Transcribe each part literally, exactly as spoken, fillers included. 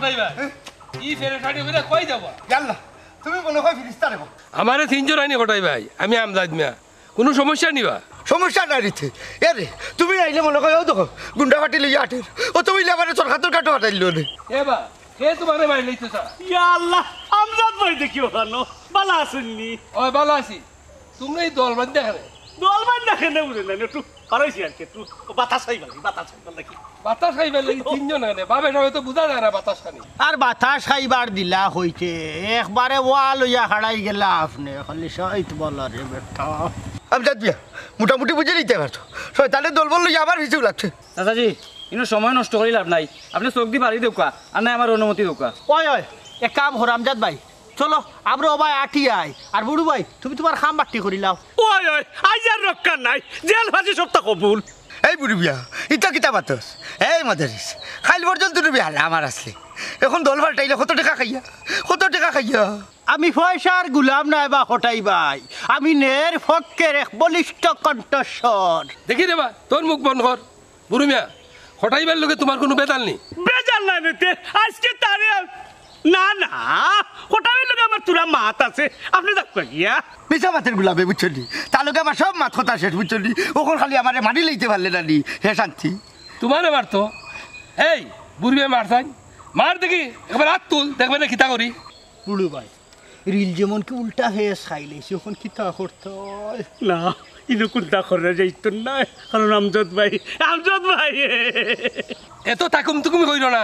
এই ভাই, ই ফেরেশানি কইরা কই যাবা? ইয়াল্লা, তুমি মনে হয় ফিরিস্তা রে বা। আমারে তিনজন আইনি কটাই ভাই, আমি আমজাদ মিয়া। কুনু সমস্যা নি বা? সমস্যা নাই রে তে। এ রে, তুমি আইলে মনে হয়, ও দেখো, গুন্ডা ফাটি লইয়া আটের। ও তো অইলে আমারে সরকার কাটো ফাটাইল রে। এ বা, কে তোমারে মারি লইতে চা? ইয়া আল্লাহ, আমজাদ ভাই দেখি ওখানো। বালা আছইননি? ওই, বালা আছি। তুমি এই দল বান্ধা কেনে? দল বান্ধা কেনে বুঝে না, একটু পারাইছি আর কি, একটু বাতাস খাইবার লাগি, বাতাস খাইবার লাগি। বাতাস খাইবার লাগি তিনজন কেনে? বাবে সবে তো বুঝা যায় না বাতাস খানি। আর বাতাস খাইবার দিলা হইতে একবারে ওয়া লইয়া হারাই গেলা আপনে, খালি শহীদ বল রে বেটা। আমি জাত বিয়া, মোটামুটি বুঝে নিতে পারছো। শয়তানের দলবল লইয়া আবার পিছু লাগছে। চাচাজি, ইনো সময় নষ্ট করি লাভ নাই, আপনে চোখ দি বাড়ি দেউকা, আর নাই আমার অনুমতি দেউকা। ওই, ওই, এক কাম কর আমজাদ ভাই, চলো, আমরা ওবায় আটি আই। আর বুরু ভাই, তুমি তুমার কাম বাট্টি করি লাও। ওই, ওই, আইজ আর রক্ষা নাই, জেল ফাঁসি সবতা কবুল। এই বুরু মিয়া, ইতা কিতা মাতস? এই মাদারিস, কাইল পর্যন্ত তুমি হালা আমার আসলে। এখন দল পাল্টাইলে কত টেকা খাইয়া? কত টেকা খাইয়া? আমি পয়সার গুলাম নায় বা কটাই ভাই, আমি ন্যায়ের পক্ষের এক বলিষ্ঠ কণ্ঠস্বর। দেখি রে বা, তোর মুখ বন্ধ কর। বুরু মিয়া, কটাই ভাইর লগে তুমার কুনু বেজাল নি? বেজাল নাই রে তে, আইজকে তারে আর-, না, না, কটাই ভাইর লগে আমার তুরা মাত আছে, আপনে দেখবা গিয়া। মিছা মাতের গুলামে, বুঝছো নি? তার লগে আমার সব মাত কথা শেষ, বুঝছো নি? অখন খালি আমারে মারি লইতে পারলে না নি, হে শান্তি। তুমারে মারতো? এই, বুরু মিয়া মার চাইন, মার দেখি, একবার আত তুল, দেখবে না কিতা করি। বুরু ভাই, রিল যেমন কি উল্টা হয়ে খাইলেছি, অখন কিতা করতে হয়? না, ইনো কুন্তা করা যাইতো না, কারণ আমজাদ ভাই, আমজাদ ভাই। এত তাকুম তুকুমি কইরো না,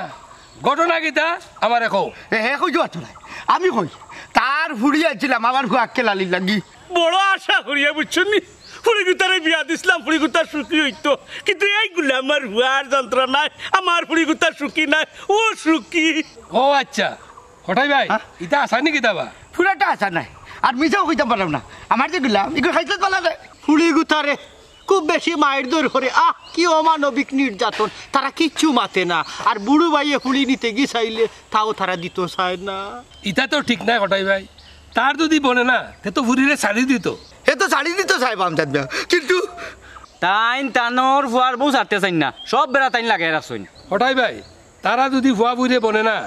ঘটনা কিতা আমারে কও। এ, হে কইতো পারতো না, আমি কই, তার ফুড়ি আইছিলাম আমার ফুয়াক্কে লালির লাগি। বড় আশা করিয়া বুঝছো নি, ফুড়ি গুতারে বিয়া দিছিলাম, ফুড়ি গুতার সুখী অইতো, কিন্তু এই গুলামর ফুয়ার যন্ত্রণায় আমার ফুড়ি গুতার সুখী নাই, ও সুখী। ও আচ্ছা, কটাই ভাই, হ্যাঁ? ইতা আছা নি কিতা বা? পুরাটা আছা নাই। আর মিছাও কইতাম পারলাম না। আমার যে গুলাম, ইগু খাইতে পারলাম না। ফুড়ি গুতারে খুব বেশি মাইর দৌড় করে। আহ, কি অমানবিক নির্যাতন। তারা কিচ্ছু মাতে না। আর বুরু ভাইয়ে ফুড়ি নিতে গি চাইলে, তাও তারা দিতো চায় না। ইতা তো ঠিক নায় কটাই ভাই। তার যদি বনে না, তে তো ফুড়িরে ছাড়ি দিতো। হে তো ছাড়ি দিতো চায় আমজাদ মিয়া। কিন্তু তাইন তানর ফুয়ার বউ ছাড়তে চাইন না। সব বেড়া তাইন লাগাই রাখছইন। কটাই ভাই, তারা যদি ফুয়া ফুড়িরে বনে না,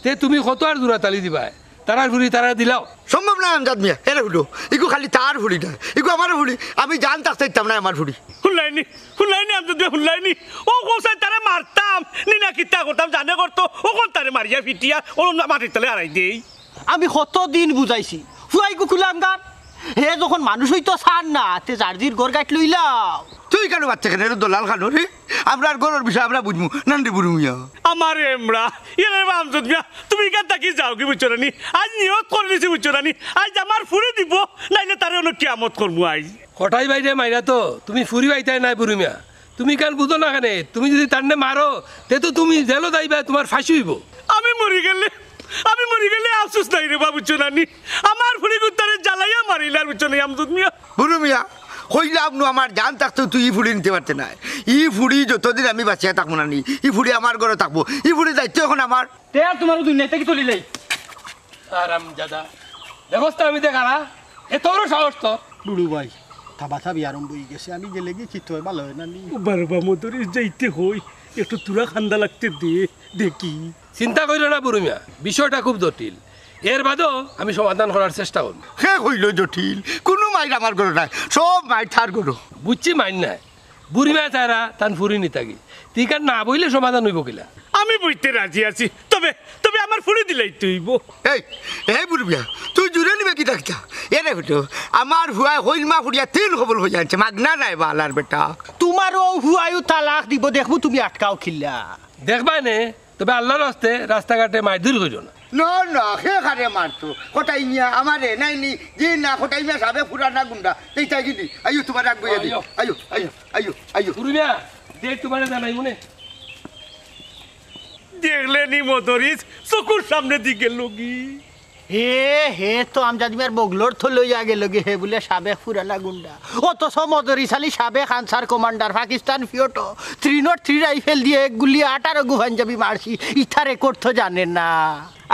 তে তুমি কত আর জোড়া তালি দিবায়? তারার ফুড়ি তারা দিলাও। সম্ভব নায় আমজাদ মিয়া, এরে হুনো, ইগু খালি তার ফুড়ি না, ইগু আমারও ফুড়ি, আমি জান থাকতে দিতাম না আমার ফুড়ি। হুনলায়নি, হুনলায়নি আমজাদ মিয়া, হুনলায়নি। ও কৌসাই তারে মারতাম, নি না কিতা করতাম, জানে করতো, অখন তারে মারিয়া ফিটিয়া, ও মাটির তলে হারাই দেই। আমি কতদিন বুঝাইছি, ফুয়াই কুকুলাঙ্গার, হে যখন মানুষ অইতো চার না, তে যার জির ঘর গাইট লইলাও। তুই কেনে বাচ্চা কেনে রে দলাল খানো রে? আমরার ঘরর বিষয় আমরা বুঝমু, নান্দি বুরু মিয়া। আমার এমরা, এরে বা আমজাদ মিয়া, তুমি ইখান থাকি যাওগি বুঝছো না নি? আইজ নিয়ত করি নিছি বুঝছো না নি? আইজ আমার ফুড়ি দিবো, নাইলে তারে অনো কিয়ামত করমু আইজ। কটাই ভাইরে মাইরা তো তুমি ফুড়ি পাইতায় নায় বুরু মিয়া। তুমি ইখান বুঝো না কেনে? তুমি যদি তান্নে মারো, তে তো তুমি জেলো যাইবায়, তুমার ফাঁসি অইবো। আমি মরি গেলে, আমি মরি গেলে আফসোস নাই রে বা বুঝছো না নি? আমার ফুড়ি গুতারে জ্বালাইয়া মারিলার বুঝছো না নি আমজাদ মিয়া? বুরু মিয়া, কইলাম নু আমার জান থাকতে তুই ই ফুড়ি নিতে পারতে নায়। ই ফুড়ি যতদিন আমি বাঁচিয়া থাকমু না নি, ই ফুড়ি আমার ঘরো থাকবো। ই ফুড়ি দায়িত্ব অখন আমার। তে আর তুমার দুনিয়া থাকি চলিলাই। আরাম দাদা, ব্যবস্থা আমি দেখারা, এত বড় সাহস তো। বুরু ভাই, থাবাথাবি আরম্ভ অই গেছে, আমি গেলেগি কিতা অয়, ভালা অয় না নি? ও বারবা মদরিছ যাইতে হই, একটু তুরা খান্দা লাগতে দে, দেখি। চিন্তা করিও না বুরু মিয়া, বিষয়টা খুব জটিল। এর বাদেও আমি সমাধান করার চেষ্টা করমু। হে কইল জটিল, কুনু মাইর আমার ঘরো নাই, সব মাইর তার ঘরো। বুঝছি মাইর নাই, বুরু মিয়া তারা তান ফুড়ি নিতাগি। তে ইখান না বইলে সমাধান অইবো কিলা? আমি বইতে রাজি আছি, তবে, তবে আমার ফুড়ি দিলাইতে অইবো। এই, এই বুরু মিয়া, তুই জুরে নিবে কিতা কিতা? এরে বেটো, আমার ফুয়ায় কইল মা ফুড়িয়া তিন কবুল কইয়া আনছে, মাগনা নায় বালার বেটা। তুমার অউ ফুয়ায়ও তালাক দিবো, দেখমু তুমি আটকাও কিলা। দেখবায় নে, তবে আল্লার ওয়াস্তে রাস্তাঘাটে মাইর দূর করিও না। না, না, হে কারে মারতো? কটাই মিয়া, আমারে, নাইনি, জি না, কটাই মিয়া সাবেক পুরানা গুন্ডা। এই তাই গিনি, আইও তুমার আগ বইয়া দি। আইও। আইও, আইও, আইও, আইও। বুরু মিয়া, দেখ তুমারে জানাই মনে। দেখলে নি মদরিছ, চকুর সামনেদি গেলগি। হে, হে তো আমজাদ মিয়ার বগলর থ লইয়া গেলগি, হে বুলে সাবেক পুরানা গুন্ডা। অথচ মদরিছ আলী সাবেক আনসার কমান্ডার, পাকিস্তান পিওটো, থ্রি নট থ্রি রাইফেল দিয়া এক গুলি আঠারো গু পাঞ্জাবি মারছি, ইতা রেকর্ড তো জানে না।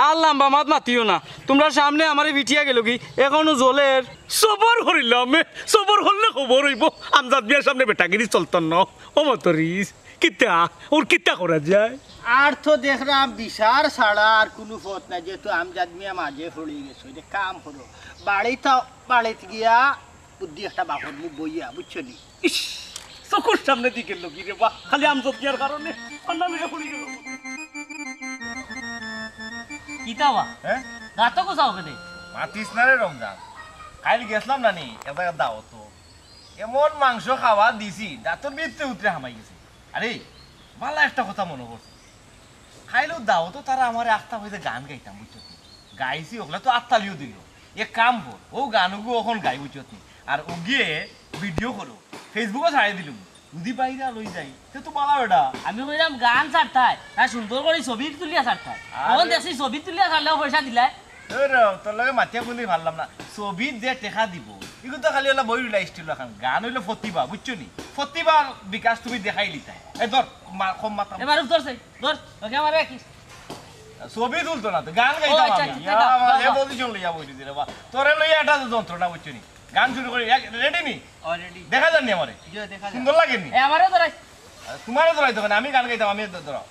আর লাম্বা মাত মাতিও না, তুমরার সামনে আমারে পিটিয়া গেলগি, এখনো জ্বলের। সবর করিলাম, সবর করলে খবর অইবো। আমজাদ মিয়ার সামনে বেটাগিরি চলতো না। ও মতরিস, কিতা? ওর কিতা করা যায়? আর তো দেখরাম বিচার ছাড়া আর কুনু পথ নাই, যেহেতু আমজাদ মিয়া মাঝে পড়ি গেছে, ওই যে কাম করো, বাড়িত, বাড়িত গিয়া বুদ্ধি একটা বাপর মুখ বইয়া, বুঝছো নি? ইস, চকুর সামনে দি গেলগি রে বা, খালি আমজাদ মিয়ার কারণে। আন্না লইয়া পড়ি গেল। কিতা বা? হ্যাঁ? গাতো কোথাও কেনে? মাতিস না রে রমজান, কাইল গেছলাম না নি, এটা দাওয়াতো। এমন মাংস খাওয়া দিছি, দাঁতর ভিতরে উতরে হামাই গেছে। আরে, ভালা একটা কথা মনো পড়ছে। কাইলও দাওয়াতো তারা আমারে আখতা পাইছে গান গাইতাম, বুঝছো নি? গাইছি, ওগুলা তো আত্তালিও দিল। এক কাম কর, ও গানগু অখন গাই, বুঝছো নি? আর ওগিয়ে ভিডিও করো, Facebook-ও ছাড়াই দিলুম। যদি বাইরা লই যাই, তে তো বালা বেটা। আমি কইলাম গান ছাড়তায়, না সুন্দর করি ছবি তুলিয়া ছাড়তায়। আরে। অখন দেখছি ছবি তুলিয়া ছাড়লেও পয়সা দিলায়। ওই রে, তোর লগে মাতিয়া কুন্দি পারলাম না। ছবিত যে টেকা দিব, ইগু তো খালি অলা বই রইলা স্টিল লাখান। গান অইলো প্রতিভা, বুঝছো নি? প্রতিভার বিকাশ তুমি দেখাইলিতায়। এই ধর, মা-, কম মাথা। এবার ধরছে, ধর, ওকে আমার একই। ছবি তুলতো না তো, গান গাইতাম ও, আচ্ছা, আমি। আচ্ছা, ইয়া, গাও, আমার গাও, এ গাও। পজিশন লইয়া বই দিছি রে বা। তোরে লইয়া এটা তো যন্ত্রণা, বুঝছো নি? গান শুরু করি, এক, রেডি নি? Already। দেখা যার নি আমারে? জি, দেখা যার। সুন্দর লাগে নি? এ, আমারও ধরাই। আরে, তোমারও ধরাই তখন, আমি গান গাইতাম, আমি ধ-, ধরাও।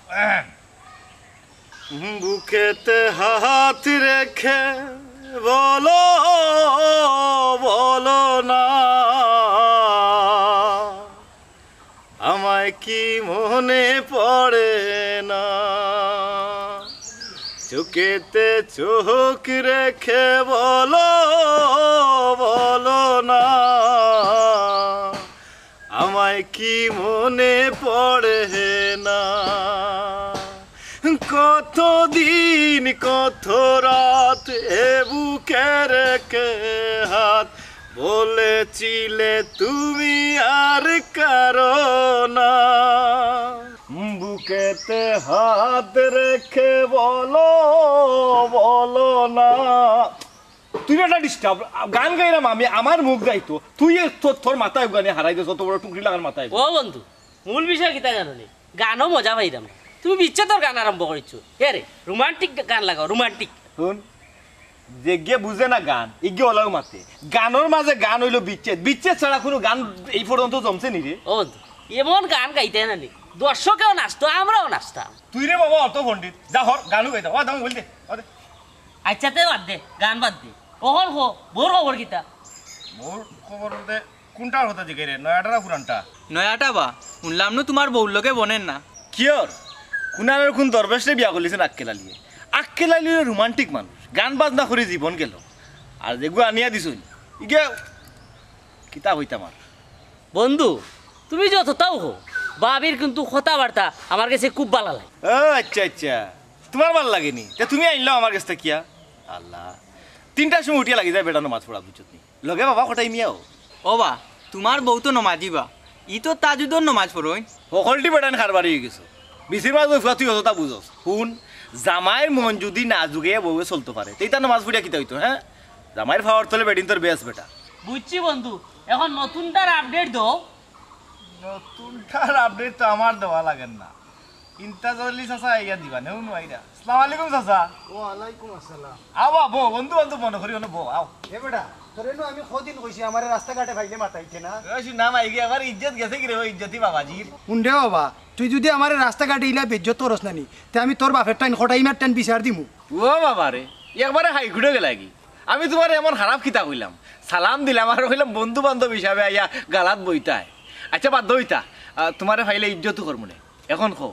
বুকেতে হাত রেখে বলো, বলো না, আমায় কি মনে পড়ে না? চোখেতে চোখ রেখে বলো, বলো না, আমায় কি মনে পড়ে না? কত দিন, কত রাত, এ বুকে রেখে হাত, বলেছিলে তুমি আর কারো না। বুকেতে হাত রেখে বলো, বলো না। তুই একটা ডিস্টার্ব। গান গাইলাম আমি, আমার মুখ যাইতো, তুই এ তোর, তোর মাথায় গানে হারাই দিস, অত বড় টুকরি লাখান মাথায়। ও বন্ধু, মূল বিষয় কিতা জানো নি? গানও মজা পাইলাম না। তুমি বিচ্ছেদর গান আরম্ভ করিছো। এ রে, রোমান্টিক গান লাগাও, রোমান্টিক। হুন, যেগিয়ে বুঝে না গান, ইগিয়ে অলাউ মাতে। গানর মাঝে গান অইলো বিচ্ছেদ। বিচ্ছেদ ছাড়া কুনু গান এই পর্যন্ত জমছে নি রে? ও বন্ধু, এমন গান গাইতে না নি, দর্শকেও নাচতো, আমরাও নাচতাম। তুই রে বাবা অত পণ্ডিত, যা হর, গানও গাইতে। ও দাম বলতে, ও দে। আচ্ছা, তে বাদ দে, গান বাদ দে। অখন কো, বউর খবর কিতা? বউর খবর বলতে, কুনটার কথা জিগাইরে? নয়াটা না পুরানটা? নয়াটা বা, হুনলাম নু তুমার বউর লগে বনের না। কিয়র? কুনানোর কুন দরবেশরে বিয়া করলিছইন আক্কেল আলীয়ে? আক্কেল আলী অইলো রোমান্টিক মানুষ, গান বাজনা করি জীবন গেল। আর যেগু আনিয়া দিছইন, ইগে কিতা কইতাম আর। বন্ধু, তুমি যততাউ কও, ভাবির কিন্তু কথাবার্তা আমার গেছে খুব ভালা লাগে। ও আচ্ছা, আচ্ছা, তুমার ভালা লাগে নি? তে তুমি আইনলাও আমার গেছ থাকিয়া। আল্লাহ, তিনটার সময় উঠিয়া লাগি যায় বেটা নমাজ পড়া, বুঝছত নি? লগে বাবা কটাই মিয়াও। ও বা, তুমার বউ তো নমাজি বা, ই তো তাজুদর নমাজ পড়ইন। হকলটি বেটাইন কারবারি অইগেছে। বিচির মাঝে ফুয়া তুই অততা বুঝস। হুন, জামাইর মন যুদি না জুগাইয়া বউয়ে চলতো পারে, তে ইতা নমাজ পড়িয়া কিতা অইতো, হ্যাঁ? জামাইর পাওয়ার তলে বেটিন্তর বেশ বেটা। বুঝছি বন্ধু, এখন নতুনটার আপডেট দেও। নতুনটার আপডেট তো আমার দেওয়া লাগের না। ইন্তাজ আলী চাচা আইয়া দিবা, নেও নু আইরা। আসসালামু আলাইকুম চাচা। ওয়ালাইকুম আসসালাম। আও, আও, বও, বন্ধু বান্ধব মনো করি অনো বও, আও। এ বেটা, তোরে নু আমি কদিন কইছি আমারে রাস্তাঘাটে পাইলে মাতাইতে না। ওই শুন না, মাইকে আমার ইজ্জত গেছে কি রে, ওই ইজ্জতি বাবাজির। হুন রে বাবা, তুই যুদি আমারে রাস্তাঘাটে ইলা বেইজ্জত করস না নি, তে আমি তোর বাপের টাইন কটাই মার টাইন বিচার দিমু। ও বাবা রে, একবারে হাইকুড়ে গেলাগি। আমি তুমারে এমন খারাপ কিতা কইলাম? সালাম দিলাম আর কইলাম বন্ধু বান্ধব হিসাবে আইয়া গালাত বইতায়। আচ্ছা, বাদ দেও ইতা, আহ, তুমারে পাইলে ইজ্জতও করমু নে। এখন কও,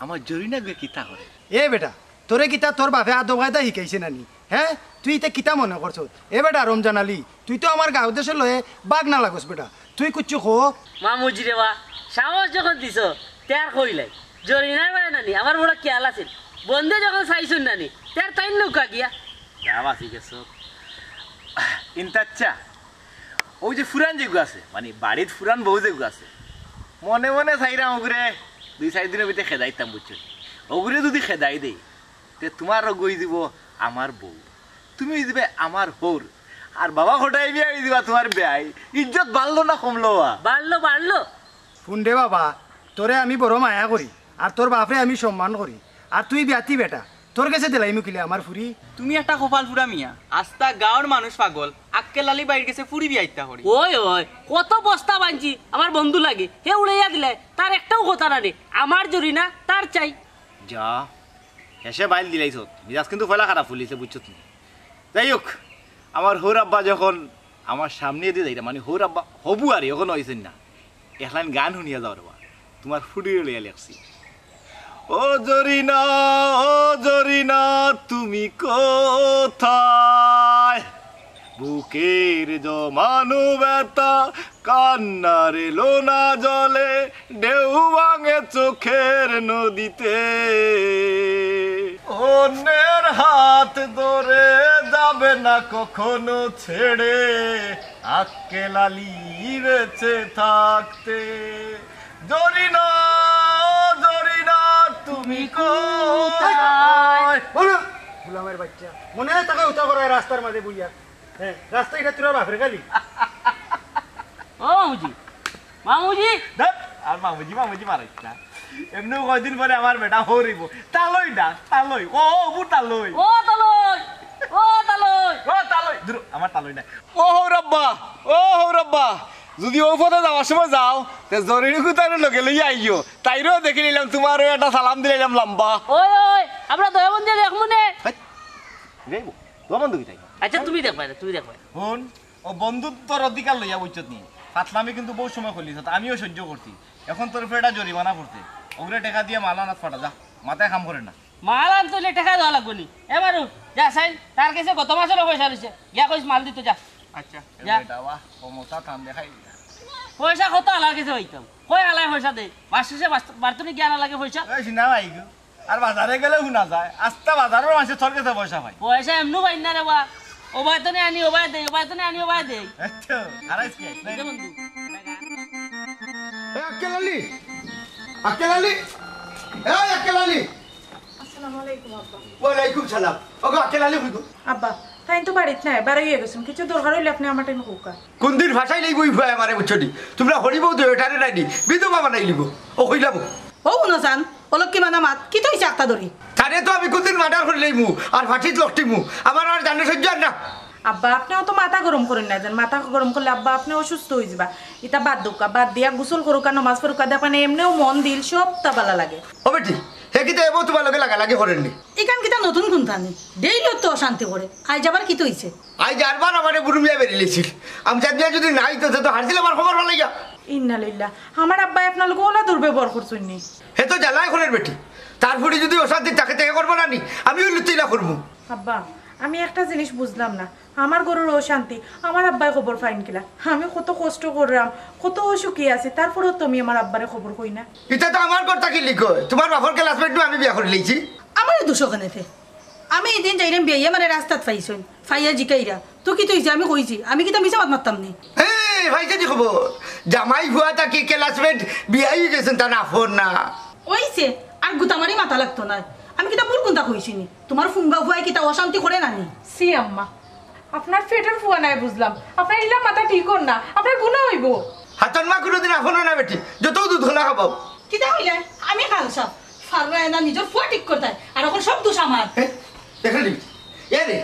আমার জরিনা গে কিতা করে? এ বেটা, তোরে কিতা তোর বাপে আদব কায়দা শিখাইছে না নি? হ্যাঁ, তুই ইতা কিতা মনে করছস? এ বেটা রমজান আলী, তুই তো আমার গাঁও দেশর লয়ে বাগ না লাগস বেটা, তুই কুচ্ছু কো। মামুজি রে বা, সাহস যখন দিছ, তে আর কইলাই। জরিনার বায় নানি, আমার বড় খেয়াল আছিল। বন্ধে যখন চাইছুন নানি, তে আর তাইন নৌকা গিয়া। যা বাঁচি গেছ। ইন্তাচ্চা, ওই যে ফুরান যেগু আছে, মানে বাড়িত ফুরান বউ যেগু আছে, মনে মনে চাইরাম ওগুরে দুই চাইর দিনর ভিতরে খেদাইতাম, বুঝছো? ওগুরে যুদি খেদাই দেই, তে তুমার রোগ অই দিব আমার বউ, তুমি অই দিবে আমার হউর, আর বাবা কটাই মিয়া অই দিবা তুমার বেয়াই। ইজ্জত বাড়লো না কমলো বা? বাড়লো, বাড়লো। হুন রে বাবা, তোরে আমি বড় মায়া করি, আর তোর বাপরে আমি সম্মান করি, আর তুই বিয়াতি বেটা, তোর গেছে দিলাইমু কিলা আমার ফুরি? তুমি একটা কপাল পুড়া মিয়া, আস্তা গাঁওর মানুষ পাগল, আক্কেল আলী ভাইর গেছে ফুরি বিয়া ইতা করি। ওই ওই, কত বস্তা বানছি আমার বন্ধু লাগে, হে উড়াইয়া দিলে, তার একটাও কথা না রে, আমার জরি না, তার চাই। যা, হেষে বাইল দিলাইছত, মিজাজ কিন্তু পয়লা খারাপ অইলিছে, বুঝছত নি? যাই হোক, আমার হউর আব্বা যখন আমার সামনেদি যাইরা, মানে হউর আব্বা হবু আর অখন অইছইন না, এক লাইন গান হুনিয়া যাও রে বা, তুমার ফুরিরে লইয়া লেখছি। ও জরিনা, ও জরিনা, তুমি কোথায়? বুকের জমানো ব্যথা, কান্নার লোনা জলে ঢেউ ভাঙে চোখের নদীতে। অন্যের হাত ধরে যাবে না কখনো ছেড়ে, আক্কেল আলী বেঁচে থাকতে। জরিনা, জরিনা, তুমি কোথায়? বলো, গোলামের বাচ্চা, মনে হয় তোকে উতা করায় রাস্তার মাঝে বইয়া। হ্যাঁ, রাস্তায় এটা তোরা বাপের গালি। ও মামুজি, মামুজি। ধ্যাৎ, আর মামুজি, মামুজি মারাইস না। এমনিও কয়দিন পরে আমার বেটা হরিব। তালই না, তালই। ও, ও, অবু তালই। ও তালই, ও তালই। ও তালই। দূর, আমার তালই না। ও হউর আব্বা, ও হউর আব্বা, যদি ও পথে যাওয়ার সময় যাও, তে জরিনা কুতারে লগে লইয়া আইও। তাইরেও দেখিলাইলাম, তুমারেও একটা সালাম দিলাইলাম লম্বা। ওই, ওই, আমরা দয়াবন্দি দেখমু নে। হেই, যাইবো, দয়াবন্দি কিতা? আচ্ছা, তুমি দেখবায়, তুমি দেখবায়। হুন, ও বন্ধুত্বর অধিকার লইয়া বইছত নি। ফাতলামি কিন্তু বউত সময় করলি, তো আমিও সহ্য করছি। এখন তোর উপরে একটা জরিমানা পড়ছে। ওগুরে টেকা দিয়া মাল আনাত ফাটা যা, মাথায় কাম করে না। মাল আনতে অইলে টেকা দেওয়া লাগবো নি? এ মারু, যা চাইন, তার কাছে গত মাসেরও পয়সা রইছে, গিয়া কইস মাল দিতো যা। আচ্ছা, যা। বেটা, বাহ, ক্ষমতা টান দেখাই। পয়সা কত আলার কাছে পাইতাম? কয় আলায় পয়সা দেয়? মাস শেষে বাস-, বাড়তনি গিয়া আনা লাগে পয়সা। ওই সিনা ভাই গো, আর বাজারে গেলে হুনা যায়, আস্তা বাজারর মানষে তোর কাছে পয়সা পায়। পয়সা এমনু পাই না রে বা, ওবায় তনে আনি, ওবায় দেই, ওবায় তনে আনি, ওবায় দেই। এই তো, আর আইজ কি? এই যে বন্ধু। এ আক্কেল আলী, আক্কেল আলী, এই আক্কেল আলী। আসসালামু আলাইকুম আব্বা। ওয়ালাইকুম সালাম। ওগো আক্কেল আলী কই গো? আব্বা, তাইন তো বাড়িত নাই, বারইয়া গেছইন। কিছু দরকার অইলে আপনে আমার টাইমে কউক্কা। কুনদিন ফাঁসাইলাইবো ই ফুয়ায় আমারে, বুঝছো নি? তুমরা হরিবউ তো এটারে নাইনি, বিধবা বানাইলিবো। ও কইলাম। ও হুনো চান, অলক্ষী মানা মাত, কিতা অইছে আখতা ধরি? তারে তো আমি কুনদিন মার্ডার করিলাইমু, আর ফাঁসিত লটকিমু। আমার আর জানে সইজ্য আর না। আব্বা, আপনে অত মাথা গরম করইন না যেন, মাথা গরম করলে আব্বা আপনে অসুস্থ অইযিবা। ইতা বাদ দেউক্কা, বাদ দিয়া গোসল করউক্কা, নমাজ পড়উক্কা, দেখবা নে এমনেউ মন দিল সবতা ভালা লাগে। ও বেটি, হে কিতা এবো তুমার লগে লাগালাগি করের নি? ইখান কিতা নতুন কুন্তা নি? ডেইলি তো অশান্তি করে। আইজ আবার কিতা অইছে? আইজ আরবার আমারে বুরুমিয়া বেরিলাইছিল। আমি জানিয়া যদি না আইতো, তে তো হারছিল আমার খবর ফালাইয়া। ইন্না লিল্লাহ। আমার আব্বায় আপনার লগে অলা দুর্ব্যবহার করছইন নি? হে তো জ্বালায় করের বেটি। তার ফুড়ি যদি অশান্তি থাকে, তে হে করবো না নি? আমিও লুতিলা করমু। আব্বা, আমি একটা জিনিস বুঝলাম না। আমার ঘরর অশান্তি, আমার আব্বায় খবর পাইন কিলা? আমি কত কষ্ট কররাম, কত অসুখী আছি, তারপরেও তুমি আমার আব্বারে খবর কই না। ইতা তো আমার ঘর থাকি লিক অয়, তুমার বাপর classmate নু আমি বিয়া করিলাইছি। আমারে দুষ কেনে তে? আমি ইদিন যাইরাম বিয়াইয়া আমারে রাস্তাত পাইছইন, পাইয়া জিকাইরা, "তো কিতা অইছে?" আমি কইছি, আমি কিতা মিছা মাত মাততাম নি? হে, পাইছে নি খবর? জামাই ফুয়া থাকি classmate বিয়া অইগেছইন, তা না ফোন না। অইছে, আর গুতামারি মাতা লাগতো নায়। আমি কিতা ভুল কুন্তা কইছি নি? তুমার ফুঙ্গা ফুয়ায় কিতা অশান্তি করে না নি? ছি আম্মা, আপনার পেটর ফুয়া নায় বুঝলাম, আপনার ইলা মাতা ঠিক অর না, আপনার গুনা অইবো। হাতর মা কুনুদিন আফন অয় না বেটি, যত দুধ খোলা খাবাও। কিতা কইলে? আমি খালসা, ফাররায় না নিজর ফুয়া ঠিক করতায়, আর অখন সব দুষ আমার। হে, দেখলি? এ রে,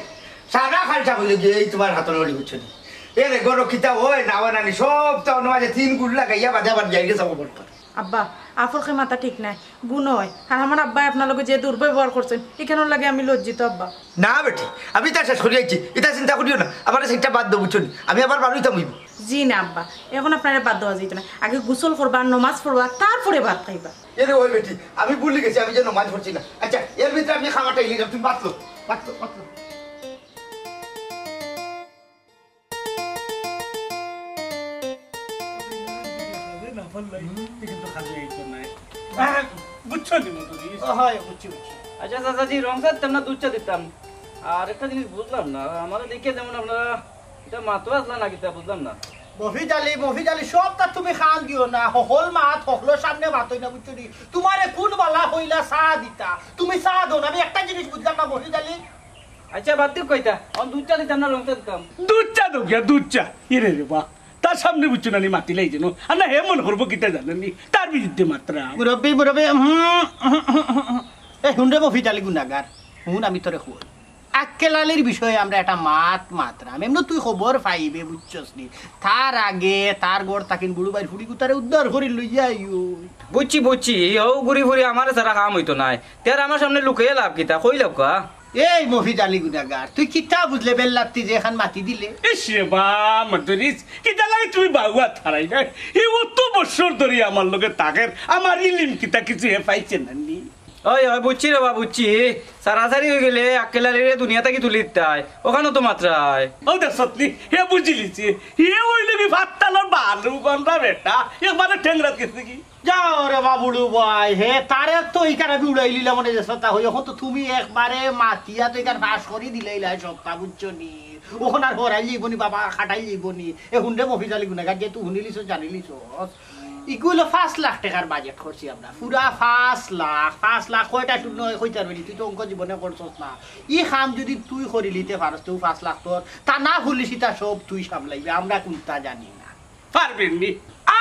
সারা খালসা কইলে গিয়া এই তুমার হাতর বাড়ি বুঝছো নি? এ রে, গরো কিতা অয় না অয় না নি, সব তো অন্য মাঝে তিন গুল লাগাইয়া বাজা বাদ যাই গেছে খবর কর। আব্বা, আফরকে মাতা ঠিক নায়, গুনা অয়। আর আমার আব্বায় আপনার লগে যে দুর্ব্যবহার করছইন, ইখানর লাগি আমি লজ্জিত আব্বা। না বেটি, আমি ইতা শেষ করিলাইছি, ইতা চিন্তা করিও না, আমারে সেইটা বাদ দেও বুঝছো নি? আমি আবার বারইতাম অইবো। জি না আব্বা, অখন আপনারে বাদ দেওয়া যাইতো না। আগে গোসল করবা, নমাজ পড়বা, তারপরে ভাত খাইবা। এ রে ওই বেটি, আমি ভুলি গেছি, আমি যে নমাজ পড়ছি না। আচ্ছা, এর ভিতরে আমি খাবারটা এনে দিলাম, তুমি ভাত লো, ভাত লো, ভাত লো। না পারলে কিন্তু খালি এই তো নাই। আহ, বুঝছো নি মতো জিনিস? ও, হয়, বুঝছি, বুঝছি। আচ্ছা, চাচাজি, রং চা দিতাম না দুধ চা দিতাম? আর একটা জিনিস বুঝলাম না, আমারে দেখে যেমন আপনারা ইতা মাতো আছলা না কিতা, বুঝলাম না। মফিজ আলী, মফিজ আলী, সবতা তুমি কান দিও না, হকল মাত হকলর সামনে মাতই না, বুঝছো নি? তুমারে কুন বালা কইলা চা দিতা, তুমি চা দেও না, আমি একটা জিনিস বুঝলাম না, মফিজ আলী। আচ্ছা, বাদ দিও কইতা। অখন দুধ চা দিতাম না রং চা দিতাম? দুধ চা দেও গিয়া, দুধ চা। ইরে রে বা, তার সামনে বুঝছো না নি মাতিলাই যেন। আর না হে মনে করবো কিতা জানে নি, তার বিরুদ্ধে মাতরাম। মুরব্বি, মুরব্বি, হুম, হুম, হুম, হুম। এ, হুন রে মফিজ আলী গুনাগার। হুন, আমি তোরে কই, আক্কেল আলীর বিষয়ে আমরা একটা মাত মাতরাম, এমনে তুই খবর পাইবে, বুঝছস নি? তার আগে তার ঘর থাকিন বুড়ু ভাইর ফুড়ি গুতারে উদ্ধার করি লইয়া আইও। বুঝছি, বুঝছি, ও ঘুরি ফুরি আমার সারা কাম হইতো নাই। তে আর আমার সামনে লুকাইয়া লাভ কিতা? কই লাভ কা? এই মফিজ আলী গুনাগার, তুই কিতা বুঝলে বেল্লাত্তি যে এখান মাতি দিলে? ইস রে বা, মদরিস, কিতা লাগে তুমি বাউয়া থারাই না? হে অত বছর ধরি আমার লগে থাকের, আমার ইলিম কিতা কিছু হে পাইছে না নি? ওই, ওই, বুঝছি রে বা, বুঝছি। সারাসারি হয়ে গেলে আক্কেল আলীরে দুনিয়া থাকি তুলি দিতায়, ওখানে তো মাত্রায়। ও দেখছত নি, হে বুঝিলিছে, হে ওই লোকে ফাত্তালোর বালু গন্ডা বেটা, একবারে ঠেংরাত গেছে কি? যাও রে বাবুড়ু ভাই, হে তারে তো ইকার আমি উড়াই লিলাম মনে যে সত্তা হই, এখন তো তুমি একবারে মাতিয়া তো ইকার ফাঁস করি দিলাইলা সবটা, বুঝছো নি? ওখান আর হরাই যাইব নি বাবা, খাটাই যাইব নি? এ হুনরে মফিজ আলী গুনাগার, যে তুই হুনিলিছস, জানিলিছস, ইগু অইলো পাঁচ লাখ টেকার বাজেট করছি আমরা, পুরা পাঁচ লাখ। পাঁচ লাখ কয়টা শূন্য হয় কইতে পারবি নি? তুই তো অঙ্ক জীবনে করছস না। ই কাম যদি তুই করিলিতে পারস, তো পাঁচ লাখ তোর, তা না হলে সেটা সব তুই সামলাইবে, আমরা কুন্তা জানি না। পারবেন নি?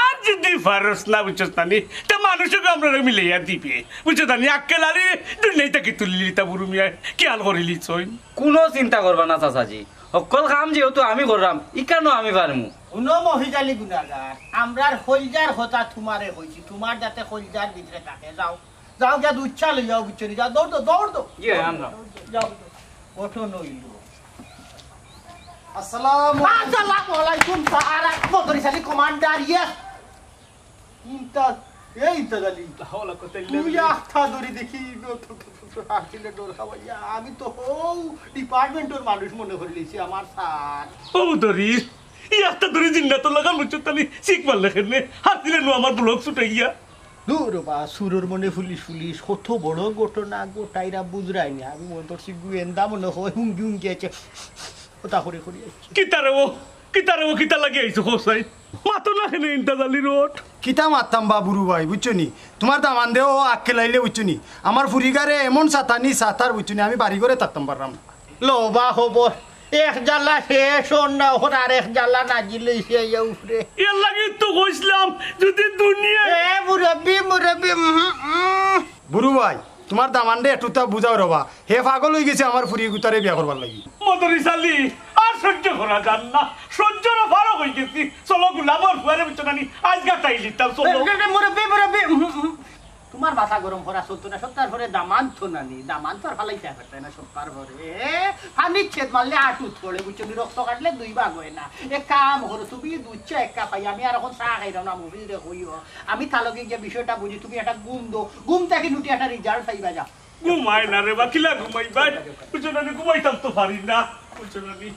আর যদি পারস না, বুঝছস না নি, তা মানুষকে আমরা মিলাইয়া দিবে, বুঝছস না নি? আক্কেল আরে দুনিয়া থাকি তুলিলিতা বুরু মিয়া, খেয়াল করিলিছইন। কোনো চিন্তা করবা না চাচাজি, হক্কল কাম যেহেতু আমি কররাম, ইকানো আমি পারমু। হুনো মফিজ আলী গুনাগার, আমরার কইলজার কথা তুমারে কইছি, তুমার যাতে কইলজার ভিতরে থাকে। যাও, যাও গিয়া দুধ চা লইয়াও, বুঝছো নি? যাও, দৌড় দো, দৌড় দো। জি, আনরাম। যাও, ওঠো নইল। আসসালামু আলাইকুম। আসসালামু আলাইকুম, স্যার। Madris Ali commander, yes. ইনতা, এই ইনতা জালি। হাওলা করতে তুই আখতা ধরি দেখি, হাসিলে ডর খাওয়াইয়া। আমি তো হৌ ডিপার্টমেন্টর মানুষ মনে করিলিছি আমার স্যার। ও ধরি, ই আখতা ধরি জিন্নাতর লাগান মুচুর তালি শিক মারলে কেনে? হাসিলে নু আমার ব্লক ছুটে গিয়া। দূর বা, সুরর মনে ফুলিশ ফুলিশ, কত বড় ঘটনা ঘটাইরা বুঝরাই না। আমি মনে করছি গোয়েন্দা মনে হয়, হুঙ্গি হুঙ্গি আছে। ওটা করে করে আইছে। কিতারে ও? কিতারে ও? কিতা লাগি আইছো হোসাইন? মাতো না কেনে ইনতা জালি রোড? কিতা মাততাম বা বুরু ভাই, বুঝছো নি? তুমার দামান্দে ও আক্কেল আইলে, বুঝছো নি? আমার ফুরিগারে এমন সাতানি সাতার, বুঝছো নি? আমি বাড়ি ঘরে থাকতাম পাররাম না। লো বা খবর, এক জ্বালা শেষ অর না, অখন আর এক জ্বালা নাজিল অইছে আইয়া উপরে। এর লাগি তো কইছলাম, যদি দুনিয়া এ মুরব্বি, মুরব্বি, উম, উম। বুরু ভাই, তুমার দামান্দে একটুতা বুঝাও রে বা। হে পাগল অইগেছে আমার ফুরি গুতারে বিয়া করবার লাগি। মদরিস আলী, আর সহ্য করা যার না। সহ্যর ফারক অইগেছি। চলো, গোলামর ফুয়ারে বুঝছো না নি? আইজ গাতাই লিতাম, চলো। এ, এ, এ, মুরব্বি, মুরব্বি, উম, উম। তুমার মাথা গরম করা চলতো না, সপ্তাহ পরে দামান তো নানি, দামান তো আর ফালাইতে পারতে না সপ্তাহ পরে। এ, পানির ছেদ মারলে আটুত পড়ে, বুঝছো নি? রক্ত কাটলে দুই ভাগ হয় না। এক কাম করো, তুমি দুধ চা এক কাপ খাই, আমি আর অখন চা খাইরাম না, মফিজরে কইও। আমি তালকে গিয়া বিষয়টা বুঝি, তুমি একটা ঘুম দো, ঘুম থাকি নুটি একটা রেজাল্ট পাইবা যা। ঘুমাই না রে বা, কিলা ঘুমাই ভাই? বুঝছো না নি, ঘুমাইতাম তো পারি না, বুঝছো না নি?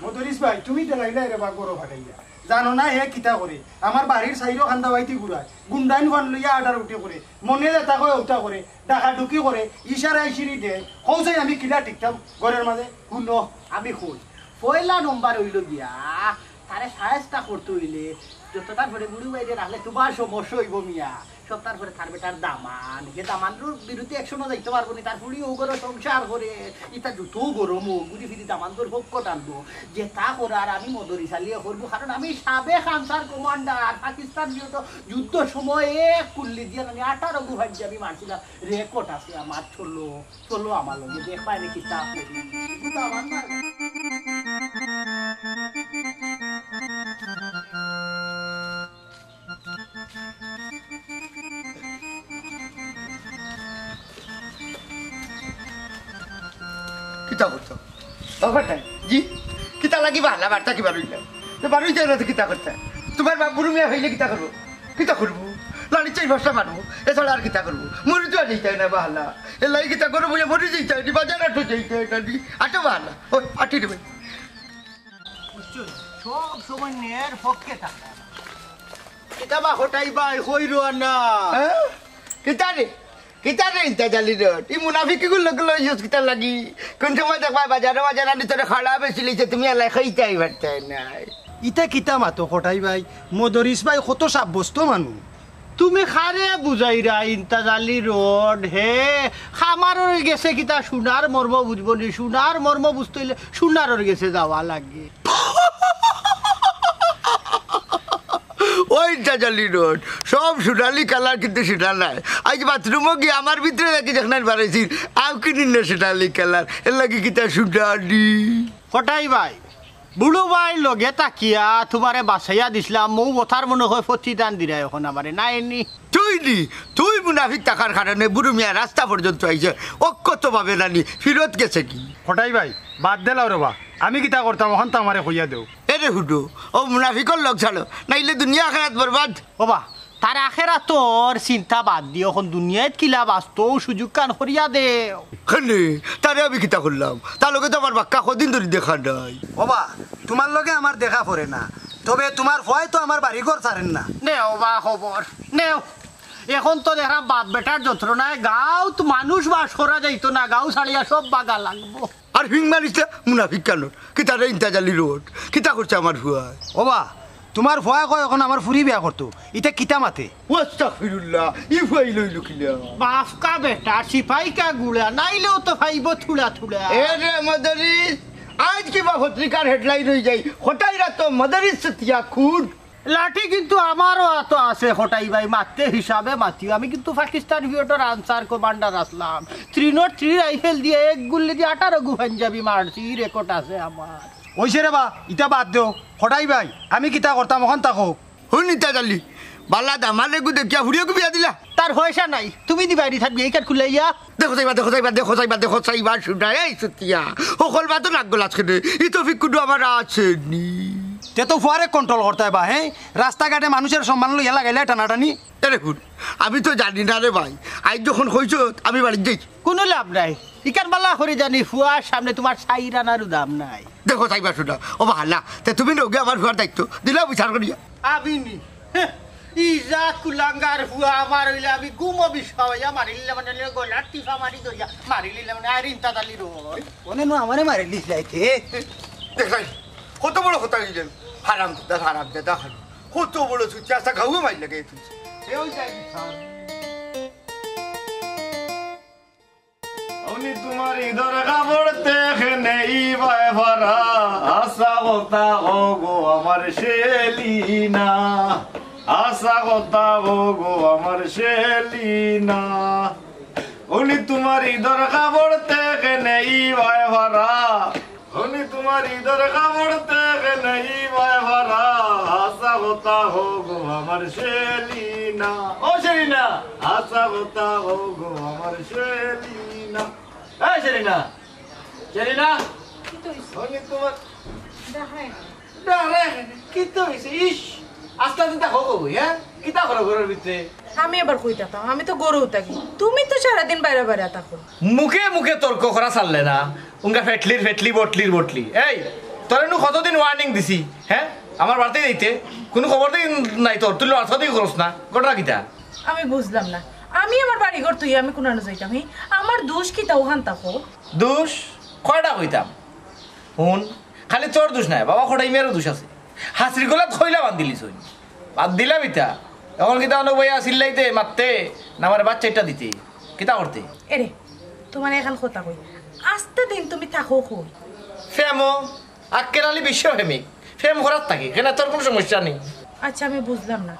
মদরিস ভাই, তুমি ডেরাইলাই রে বা গরো ফাটাইয়া। জানো না হে কিতা করে? আমার বাড়ির সাইডো খান্দা বাইতি ঘুরায়। গুন্ডাইন ফান লইয়া আটার উঠে করে। মনে যেতা কয় ওটা করে। ডাকাডুকি করে। ইশারা ইশিরি দে। কও চাই আমি কিলা টিকতাম ঘরর মাঝে? হুনো, আমি কই। পয়লা নম্বর অইলো গিয়া, তারে সায়স্তা করতে অইলে, যত তার পরে বুড়ু বাইরে রাখলে তুমার সমস্যা অইবো মিয়া। সব তার পরে তার বেটার দামান, হে দামানর বিরুদ্ধে একশনও যাইতে পারবো নি, তার ফুড়ি ও ঘরো সংসার করে, ইতা যত গরম ও, ঘুরি ফিরি দামানর পক্ষ টানবো, যেতা করার আমি মদরিস আলিয়ে করবো, কারণ আমি সাবেক আনসার কমান্ডার, পাকিস্তান বিরুদ্ধে যুদ্ধর সময় এক কুল্লি দিয়া আমি আঠারো গু ফাইজি আমি মারছিলাম, রেকর্ড আছে আমার। চলো, চলো আমার লগে, দেখবায় নি কিতা করি। কিন্তু আমার না কিতা করতো? বাবা নাই। জি? কিতা লাগি বাহালা বার্তা কি বারইলা? তো বারই যায় না তো কিতা করতে? তুমার বাপ বুরু মিয়া অইলে কিতা করবো? কিতা করবো? লাড়ি চাই ভাষা মারবো। এছাড়া আর কিতা করবো? মরি তো আর যাইতে হয় না বাহালা। এর লাগি কিতা করবো? বুলে মরি যাইতে হয় নি, বাজার আটো যাইতে হয় না নি। আটো বাহালা। ওই, আটি রে ভাই। বুঝছো? সব সময় ন্যায়ের পক্ষে থাকা। কিতা বা হটাই ভাই, কই রোয়া না? হ্যাঁ? কিতা রে? কিতা রে ইনতা জালি রোড? ই মুনাফিকি গুলো গুলো ইউজ কিতা লাগি? কোন সময় দেখবা বাজারে বাজারে আনি তোরে খাড়া বেশি লইছে, তুমি আলাই খাইতাই পারতায় নাই। ইতা কিতা মাতো হটাই ভাই? মদরিস ভাই কত সাব্যস্ত মানুষ। তুমি কারে বুঝাইরা ইনতা জালি রোড? হে, খামারর গেছে কিতা সোনার মর্ম বুঝবো নি? সোনার মর্ম বুঝতে অইলে সোনারর গেছে যাওয়া লাগে। ওই ইটা জালি রোড, সব সোনালি কালার কিন্তু সেটা নাই। আইজ বাথরুমো গিয়া আমার ভিতরে দেখি যেখানে বাড়াইছি, আউ কি নিন্না সোনালি কালার, এর লাগি কিতা সোনালি। কটাই ভাই, বুড়ো ভাই লগে থাকিয়া তোমারে বাসাইয়া দিছলাম, মৌ বথার মনে হয় প্রতিদান দিরা এখন আমারে, না এনি? তুই নি, তুই মুনাফিক থাকার কারণে বুড়ো মিয়া রাস্তা পর্যন্ত আইছে, অক্ষত ভাবে নানি ফিরত গেছে কি? কটাই ভাই, বাদ দিলাও রে বা, আমি কিতা করতাম ওখান তো আমারে কইয়া দেও। এরে হুডু, ও মুনাফিকর লগ ছাড়ো, নাইলে দুনিয়া আখেরাত বরবাদ। ও বা, তার আখেরাতর চিন্তা বাদ দিও, এখন দুনিয়াত কিলা বাঁচতো, সুযোগ কান করিয়া দেও। কেনে, তারে আমি কিতা করলাম? তার লগে তো আমার বাক্কা কদিন ধরি দেখা নাই। ও বা, তোমার লগে আমার দেখা পড়ে না, তবে তোমার ফুয়ায় তো আমার বাড়ি ঘর ছাড়েন না। নেও বা খবর, নেও। এখন তো দেখলাম বাপ বেটার যন্ত্রণায় গাঁওত মানুষ বাস করা যাইতো না, গাঁও ছাড়িয়া সব বাগা লাগবো। আর হিং মারিস না, মুনাফিক কানোর। কিতা রে ইন্তাজালি রোড? কিতা করছে আমার ফুয়ায়? ও বা, তোমার ফুয়ায় কয় এখন আমার ফুরি বিয়া করতো, ইতা কিতা মাতে? ও আস্তাগফিরুল্লাহ, ই ফুয়াই লইল কিলা? বাফ কা বেটা, সিপাই কা গুড়া, নাইলেও তো ফাইব থুড়া থুড়া। এ রে মদরিস, আইজ কিবা পত্রিকার হেডলাইন অই যায়, কটাইরা তো মদরিস তিয়া খুন। লাঠি কিন্তু আমারও আতো আছে, কটাই ভাই, মাততে হিসাবে মাতিও। আমি কিন্তু পাকিস্তান পিরিয়ডর answer commander Aslam. Three not three rifle দিয়া এক গুল্লি দিয়া আঠারো গু পাঞ্জাবি মারছি, ই রেকর্ড আছে আমার। অইছে রে বা, ইতা বাদ দেও। কটাই ভাই, আমি কিতা করতাম, ওখান থাকো। হুনি তা জানি, বালা দামালে গু দেখিয়া ফুরিয়ে গু বিয়া দিলা। তার পয়সা নাই, তুমি দিবায় নি থাকবি, এইখান খুলাইয়া। দেখো চাইবা, দেখো চাইবা, দেখো চাইবা, দেখো চাইবা, শুনা, এই সুতিয়া। হকল বা তো নাক গলাছ কেনে, ই তৌফিক কুডু আমার আছে নি। তে তো ফুয়ারে কন্ট্রোল করতে বা, হ্যাঁ? রাস্তাঘাটে মানুষের সম্মান লইয়া লাগাইলে টানাটানি। এরে হুন, আমি তো জানি না রে ভাই, আইজ যখন কইছো, আমি বাড়িত যাই। কুনু লাভ নাই, ইখান বালা করি জানি, ফুয়ার সামনে তোমার সাইরানারও দাম নাই। দেখো চাইবা, শুনা, ও বাহালা, তে তুমি নগে আমার ফুয়ার দায়িত্ব দিলাও বিচার করিয়া। আমি নি? হে, ইজা কুলাঙ্গার ফুয়া আমার অইলে আমি গুমো বিষ খাওয়াইয়া মারিলিলাম, মানে গলার টিপা মারি ধরিয়া মারিলিলাম, মানে আর ইন্তাজালি রোড। ওনে নু আমারে মারিলিস লাইতে। দেখাই, কত বড় কথা কইলেন। হারাম দাদা, হারাম দাদা, হারাম। কত বড় সুচি আসা ঘাউ মারি লাগে তুই। এও যাই স্যার। উনি তোমার ইদর কাপড় দেখে নেই বায় ফারা, আসা কথা হো গো আমার শেলিনা, আসা কথা হো গো আমার শেলিনা। উনি তোমার ইদর কাপড় দেখে নেই বায় ফারা, উনি তোমার ইদর কাপড় দেখে নেই বায় ফারা, আসা কথা হো গো আমার শেলিনা। ও শেলিনা, আসা কথা হো গো আমার শেলিনা। এই শেলিনা, শেলিনা, কিতা অইছে? উনি তোমার ডারে, কিতা অইছে? ইস, আস্তে আস্তে দেখো গো, হ্যাঁ? কিতা করো ঘরর ভিতরে? আমি আবার কই থাকতাম? আমি তো ঘরো থাকি। তুমি তো সারাদিন বাইরে বাইরে থাকো। মুখে মুখে তর্ক করা ছাড়লে না। উঙ্গা ফেটলির ফেটলি, বটলির বটলি। এই, তোরে নু কতদিন ওয়ার্নিং দিছি, হ্যাঁ? আমার বাড়িত যাইতে। কুনু খবর দেই নাই তোর, তুই লড়াচড়া করস না। ঘটনা কিতা? আমি বুঝলাম না, আমি আমার বাড়ি ঘর থুইয়া আমি কুনানো যাইতাম? হি, আমার দোষ কিতা ওখান থাকো? দোষ? কয়টা কইতাম? হুন, খালি তোর দোষ নাই, বাবা কটাই মিয়ারও দোষ আছে। হাসির গলাত খইলা বান্ধিলিছইন। বাদ দিলাম ইতা। এখন কিতা অনো বইয়া চিল্লাইতে, মাততে, না আমারে বাচ্চা একটা দিতে? কিতা করতে? এরে, তোমারে এখান কথা কই। আস্তা দিন তুমি থাকো কই? ফেমো, আক্কেল আলী বিশ্বপ্রেমিক। ফেম করার থাকি, কেনে তোর কুনু সমস্যা নাই। আচ্ছা, আমি বুঝলাম না।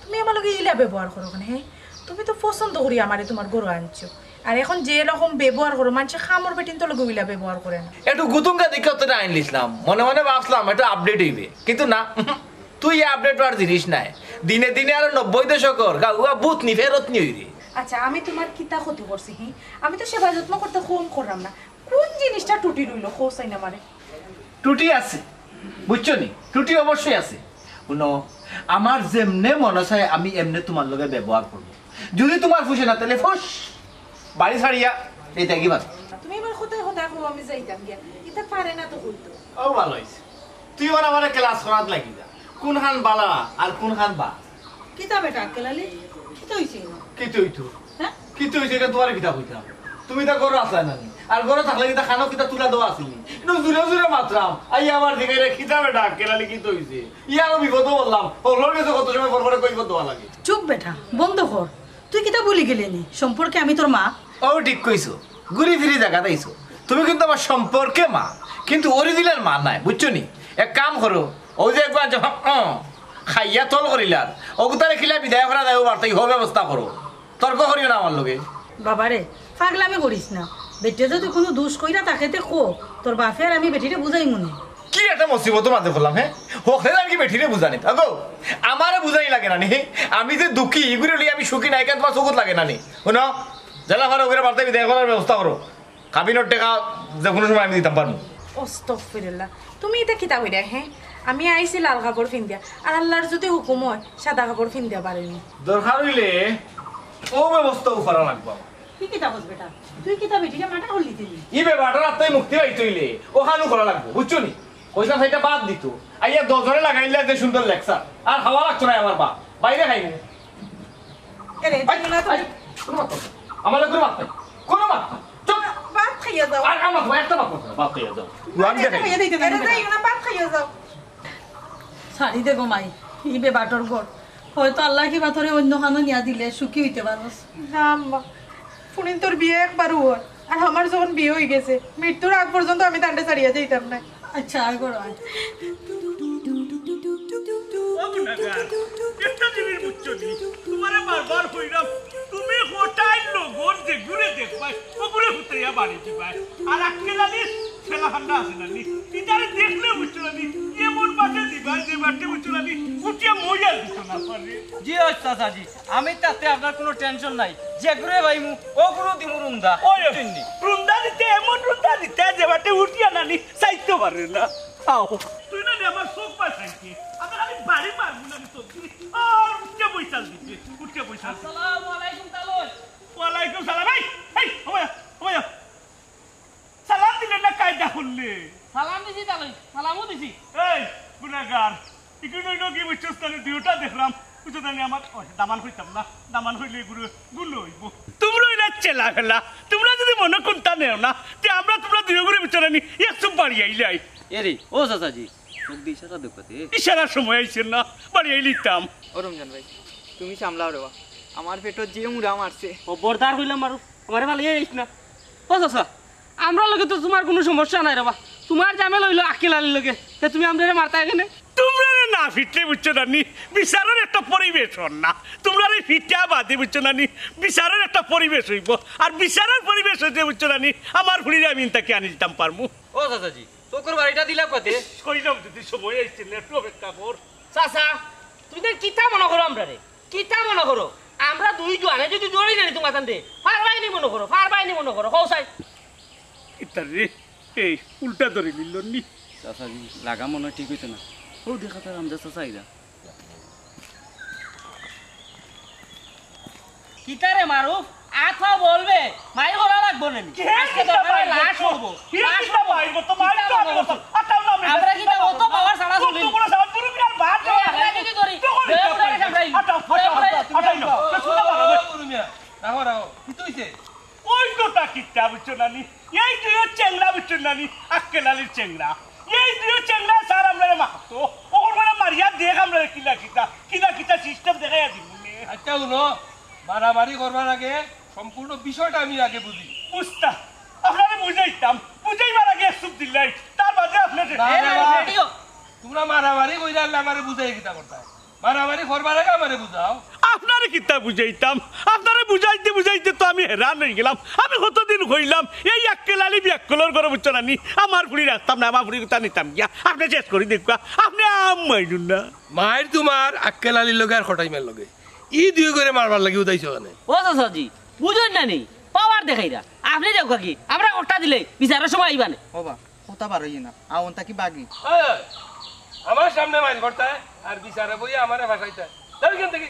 তুমি আমার লগে ইলা ব্যবহার করো কেনে, হ্যাঁ? তুমি তো পছন্দ করি আমারে তোমার ঘরো আনছো। আর এখন যে রকম ব্যবহার করো, মানষে কামর বেটিন্তর লগে ইলা ব্যবহার করে না। একটু গুতুঙ্গা দেখে তোরে আইনলিছলাম, মনে মনে ভাবছিলাম একটু আপডেট অইবে, কিন্তু না, উহুম, তুই আপডেট অওয়ার জিনিস নায়। দিনে দিনে আরো নব্বই দশকর গাউয়া ভূত নি ফেরত নি অইরে। আচ্ছা, আমি তোমার কিতা ক্ষতি করছি, হি? আমি তো সেবা যত্ন করতে কম করলাম না। কোন জিনিসটা ত্রুটি রইল, কও চাইন আমারে? ত্রুটি আছে, বুঝছো নি? ত্রুটি অবশ্যই আছে। হুনো, আমার যেমনে মনে চায় আমি এমনে তোমার লগে ব্যবহার করমু। যদি তোমার ফুষে না, তাইলে ফুস, বাড়ি ছাড়িয়া এই দেখি বাদ। তুমি এবার কোথায় কোথায় কও আমি যাইতাম গিয়া, ইতা পারে না তো কইতো। ও ভালা অইছে, তুই এবার আমারে ক্লাস করাত লাগি যা, কুনখান বালা আর কুনখান বা। কিতা বেটা আক্কেল আলী, কিতা অইছে? কিতা অইতো? হ্যাঁ? কিতা অইছে, ইটা তোমারে কিতা কইতাম? তুমি ইতা ঘরো আছলায় না নি? আর ঘরো থাকলে কিতা কানো কিতা তুলা দেওয়া আছিল নি? একটু জুরে জুরে মাতরাম, আইয়া আবার জিগাইরে কিতা বেটা আক্কেল আলী কিতা অইছে? ইয়ারও বিপদো পড়লাম, হকলর গেছে কত সময় পর পরে কৈফত দেওয়া লাগে। চুপ বেটা, বন্ধ কর। তুই কিতা ভুলি গেলে নি? সম্পর্কে আমি তোর মা? ও ঠিক কইছো, ঘুরি ফিরি জাগাত আইছো। তুমি কিন্তু আমার সম্পর্কে মা, কিন্তু অরিজিনাল মা নায়, বুঝছো নি? এক কাম করো, অউ যে একবার যখন, অ, খাইয়া তল করিলার। অগুতারে কিলা বিদায় করা যায়, ও বার্তাই হো ব্যবস্থা করো। তর্ক করিও না আমার লগে। বাবারে, পাগলামি করিস না। বেটিয়ে যদি কুনু দুষ কইরা থাকে তে কো, তোর বাপে আর আমি বেটিরে বুঝাইমুনে। কি একটা মুসিবতর মাঝে পড়লাম, হে? হকলে আর কি বেটিরে বুঝানি? আগো, আমারে বুঝানি লাগে না নি? আমি যে দুঃখী, ইগুরে লইয়া আমি সুখী না, ইখান তুমার চকুত লাগে না নি? হুনো, যেলা পারো অগুরে বার্তাই বিদায় করার ব্যবস্থা করো। কাবিনর টেকা যে কুনু সময় আমি দিতাম পারমু। আস্তাগফিরুল্লাহ। তুমি ইতা কিতা কইরায়, হে? আমি আইছি লাল কাপড় ফিন্দিয়া। আর আল্লার যদি হুকুম অয়, সাদা কাপড় ফিন্দিয়া বারইমু। দরকার অইলে অউ ব্যবস্থাও করা লাগবো আমার। তুই কিতা কস বেটা? তুই কিতা বেটিরে মাটা করলি তুই? ই বেটার আত থাকি মুক্তি পাইতে অইলে অখানউ করা লাগবো, বুঝছো নি? কইছলাম ইটা বাদ দিতো। আইয়া দশ জনে লাগাইলা যে সুন্দর lecture। আর খাওয়া লাগতো নায় আমার বাপ। বাইরে খাইমু। এরে, আই, তুই না তো আই, কুনু মাত নাই। আমার লগে কুনু মাত নাই। কুনু মাত নাই। চুপ। ভাত খাইয়া যাও। আর আমার মাত নাই, একটা মাত নাই। ভাত খাইয়া যাও। কুরআন ভাত দেখাই। খাইয়া দিতে না, এরে, যাইও না, ভাত খাইয়া যাও। ছাড়ি দে গো মাই, ই বেবাটর ঘর। হয়তো আল্লায় কিবা তোরে অন্য খানো নিয়া দিলে সুখী অইতে পারস। না আম্মা, ফুরিন্তর বিয়া একবারউ অয়, আর আমার যখন বিয়া অইগেছে, মৃত্যুর আগ পর্যন্ত আমি তানরে ছাড়িয়া যাইতাম নায়। আচ্ছা, আয় ঘরো আয়। ও গুনাগার, একটা জিনিস বুঝছো নি? তুমারে বারবার কইরাম, তুমি হটাইল লগর যেগুরে দেখবায়, অগুরে হুতাইয়া বাড়ি দিবায়। আর আক্কেল আলীর ছেলা ফান্ডা আছে না নি? ইতারে দেখলে বুঝছো না নি? এমন বাটে দিবায়, যে বাটে বুঝছো না নি? উঠিয়া মইয়া দিত না পারে। জি অয় চাচাজি, আমি তাতে আপনার কুনু tension নাই। যেগুরে পাইমু, অগুরে দিমু রুন্দা। ওই, বুঝছইন নি? রুন্দা দিতে, এমন রুন্দা দিতে, যে বাটে উঠিয়া না নি, চাইতে পারে না। আও। তুই না রে আমার চোখ বাঁচাইতে। আমি খালি বাড়ি মারমু না রে তোর। আর উঠে বইছাল দিতে, উঠে বইছাল দিতে। আসসালামু আলাইকুম, তালই। ওয়ালাইকুম সালাম। এই, এই, ওয়া, ওয়া। সালাম দিলে না কায়দা করলে? সালাম দিছি তালই, সালামও দিছি। এই, গুনাগার। ইগুন অইলো কি বুঝছস তাইলে দুইওটা দেখলাম। বুঝছো তাইলে আমার, ওই, দামান কইতাম না। দামান কইলে ইগুরে গুণ অইবো। তুমরা অইলা ছেলা ফান্ডা। তুমরা যদি মনো কুন্তা নেও না, তে আমরা তুমরা দুইওগুরে বুঝছো না নি, এক চুপ বাড়ি আইলাই। এরে, ও চাচাজি, চোখ দি ইশারা দেও কাতে। ইশারার সময় আইছে না, বাড়ি আইলিতাম। ও রমজান ভাই, তুমি সামলাও রে বা। আমার পেটত যে মুড়া মারছে। ও বর্দার কইলাম মারো, আমারে ফালাইয়া আইস না। ও চাচা, আমরার লগে তো তুমার কুনু সমস্যা নাই রে বা। তুমার ঝামেলা অইলো আক্কেল আলীর লগে, তে তুমি আমরারে মারতায় কেনে? তুমরারে না ফিটলে বুঝছো না নি, বিচারর একটা পরিবেশ অর না। তুমরারে ফিটা বাদে বুঝছো না নি, বিচারর একটা পরিবেশ অইবো। আর বিচারর পরিবেশ অইতে বুঝছো না নি, আমার ফুড়িরে আমি ইন থাকি আনি দিতাম পারমু। ও চাচাজি, চোখর বাড়িটা দিলা কাতে? কইলাম যদি সময় আইছে না, একটু অপেক্ষা কর। চাচা, তুমি তাইন কিতা মনো করো আমরারে? কিতা মনো করো? আমরা দুই জোয়ানে যদি দৌড়াই না নি তুমার তানরে, পারবায় নি মনো করো, পারবায় নি মনো করো, কও চাই। ইতারে, এই উল্টা ধরি নিল নি। চাচাজি, লাগা মনো অয় ঠিক অইতো না। ও দেখা তার আমজা চাচা আইরা। কিতারে মারুফ, আত পাও বলবে, মাইর করা লাগবো না নি? কে আজকে কিতা দরকার অয় মাইর লাশ করবো? করবো, কে লাশ কিতা করবো। মাইর করবো? তো মাইর কিতা তো মনে আমি করছো? আতাও না আমি আমরা কিতা অত পাওয়ার ছাড়া কত চলি? বড় সাত পুরো কি আর ভাত এই, আমরা যদি ধরি, তো করে বেগুনের দিতে সামনে পারি। আতাও, বেগুনের আতাও, সামনে আতাও, আতাও। আতাও। তো শুনো না, ও, ও, রুমিয়া, রাখো, রাখো। কিতা অইছে? ওই তো তা কিতা বুঝছো না নি? এই দুইও চেংড়া বুঝছো না নি? আক্কেল আলীর চেংড়া। এই দুইও চেংড়া স্যার আমরারে মারতো। ওর মানে মারিয়া দেখ আমরারে কিলা কিতা, কিলা কিতা system দেখাইয়া দিমু নে। আচ্ছা, হুনো, মারামারি করবার আগে সম্পূর্ণ বিষয়টা আমি আগে বুঝি। উস্তাদ, আপনারে বুঝাইতাম, বুঝাইবার আগে এক চুপ দিলাই, তার বাদে আপনি না, না, না। রেডিও। তোমরা মারামারি কইরা আনলে আমারে বুঝাই কিতা করতায়? মারামারি করবার আগে আমারে বুঝাও। আপনারে কিতা বুঝাইতাম? আপনারে বুঝাইতে বুঝাইতে তো আমি হেরান অইগেলাম। আমি কতদিন কইলাম, এই আক্কেল আলী বিয়াক্কলর ঘরো বুঝছো না নি? আমার ফুড়ি রাখতাম না, আমার ফুড়ি কথা নিতাম গিয়া। আপনি শেষ করি দেখবা, আপনি আম মাইরুন না। মাইর তুমার আক্কেল আলীর লগে আর খটাইমার লগে। ই দুইওগুরে মারবার লাগি উদাইছো কেনে? ও চাচাজি, বুঝইন না নি? পাওয়ার দেখাইরা। আপনি যাউক্কা গি, আমরা কট্টা দিলে বিচারর সময় আইবা নে। ও বা, কথা বারইও না। আউন থাকি বাগি। এই, আমার সামনে মাইর করতায়, আর বিচারে বইয়া আমারে ফাঁসাইতায়। যাও এখান থাকি।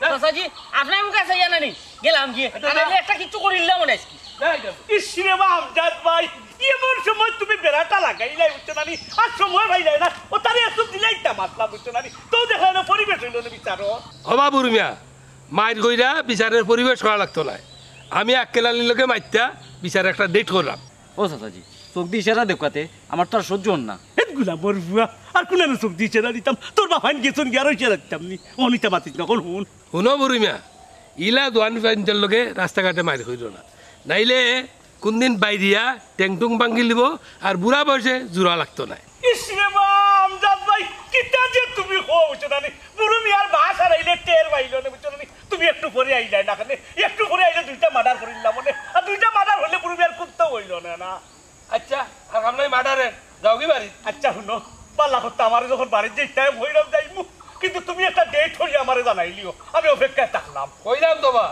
যাও। চাচাজি, আপনার মুখে চাইয়া না নি? গেলাম গিয়া। আচ্ছা, আর যাও। আমি একটা কিচ্ছু করিলাম না আজকে। যাও, যাও। ইস রে বা আমজাদ ভাই, এমন সময় তুমি বেড়াটা লাগাইলাই, বুঝছো না নি? আর সময় পাইলাই না, ও তারে একটু দিলাইতাম আসলাম, বুঝছো না নি? তো দেখলাম না, পরিবেশ অইলো না বিচারর। ও বাবুর মিয়া, মাইর কইরা বিচারর পরিবেশ করা লাগতো নায়। আমি আক্কেল আলীর লগে মাতিয়া বিচারর একটা date করলাম। ও চাচাজি, চোখ দি ইশারা দেউক্কা তে, আমার তো আর সহ্য অর না। হেত গুলামর ফুয়া, আর কুনানো চোখ দি ইশারা দিতাম? তোর বাফাইন গেছইন গিয়া, আরো ইশারা দিতাম নি? অনিতা মাতিস না, কোন হুন? হুনো বুরু মিয়া, ইলা জোয়ান ফুয়াইন্তর লগে রাস্তাঘাটে মাইর করিও না, নাইলে কুনদিন বাইরিয়া টেংটুং ভাঙ্গিলিবো, আর বুড়া বয়সে জুড়া লাগতো নায়। ইস রে বা, আমজাদ ভাই, কিতা যে তুমি কও, বুঝছো না নি? বাড়িত যাইতাম, ভৈরব যাইমু, কিন্তু তুমি একটা ডেট করি আমারে জানাইলিও, আমি অপেক্ষায় থাকলাম। কইলাম তো বা,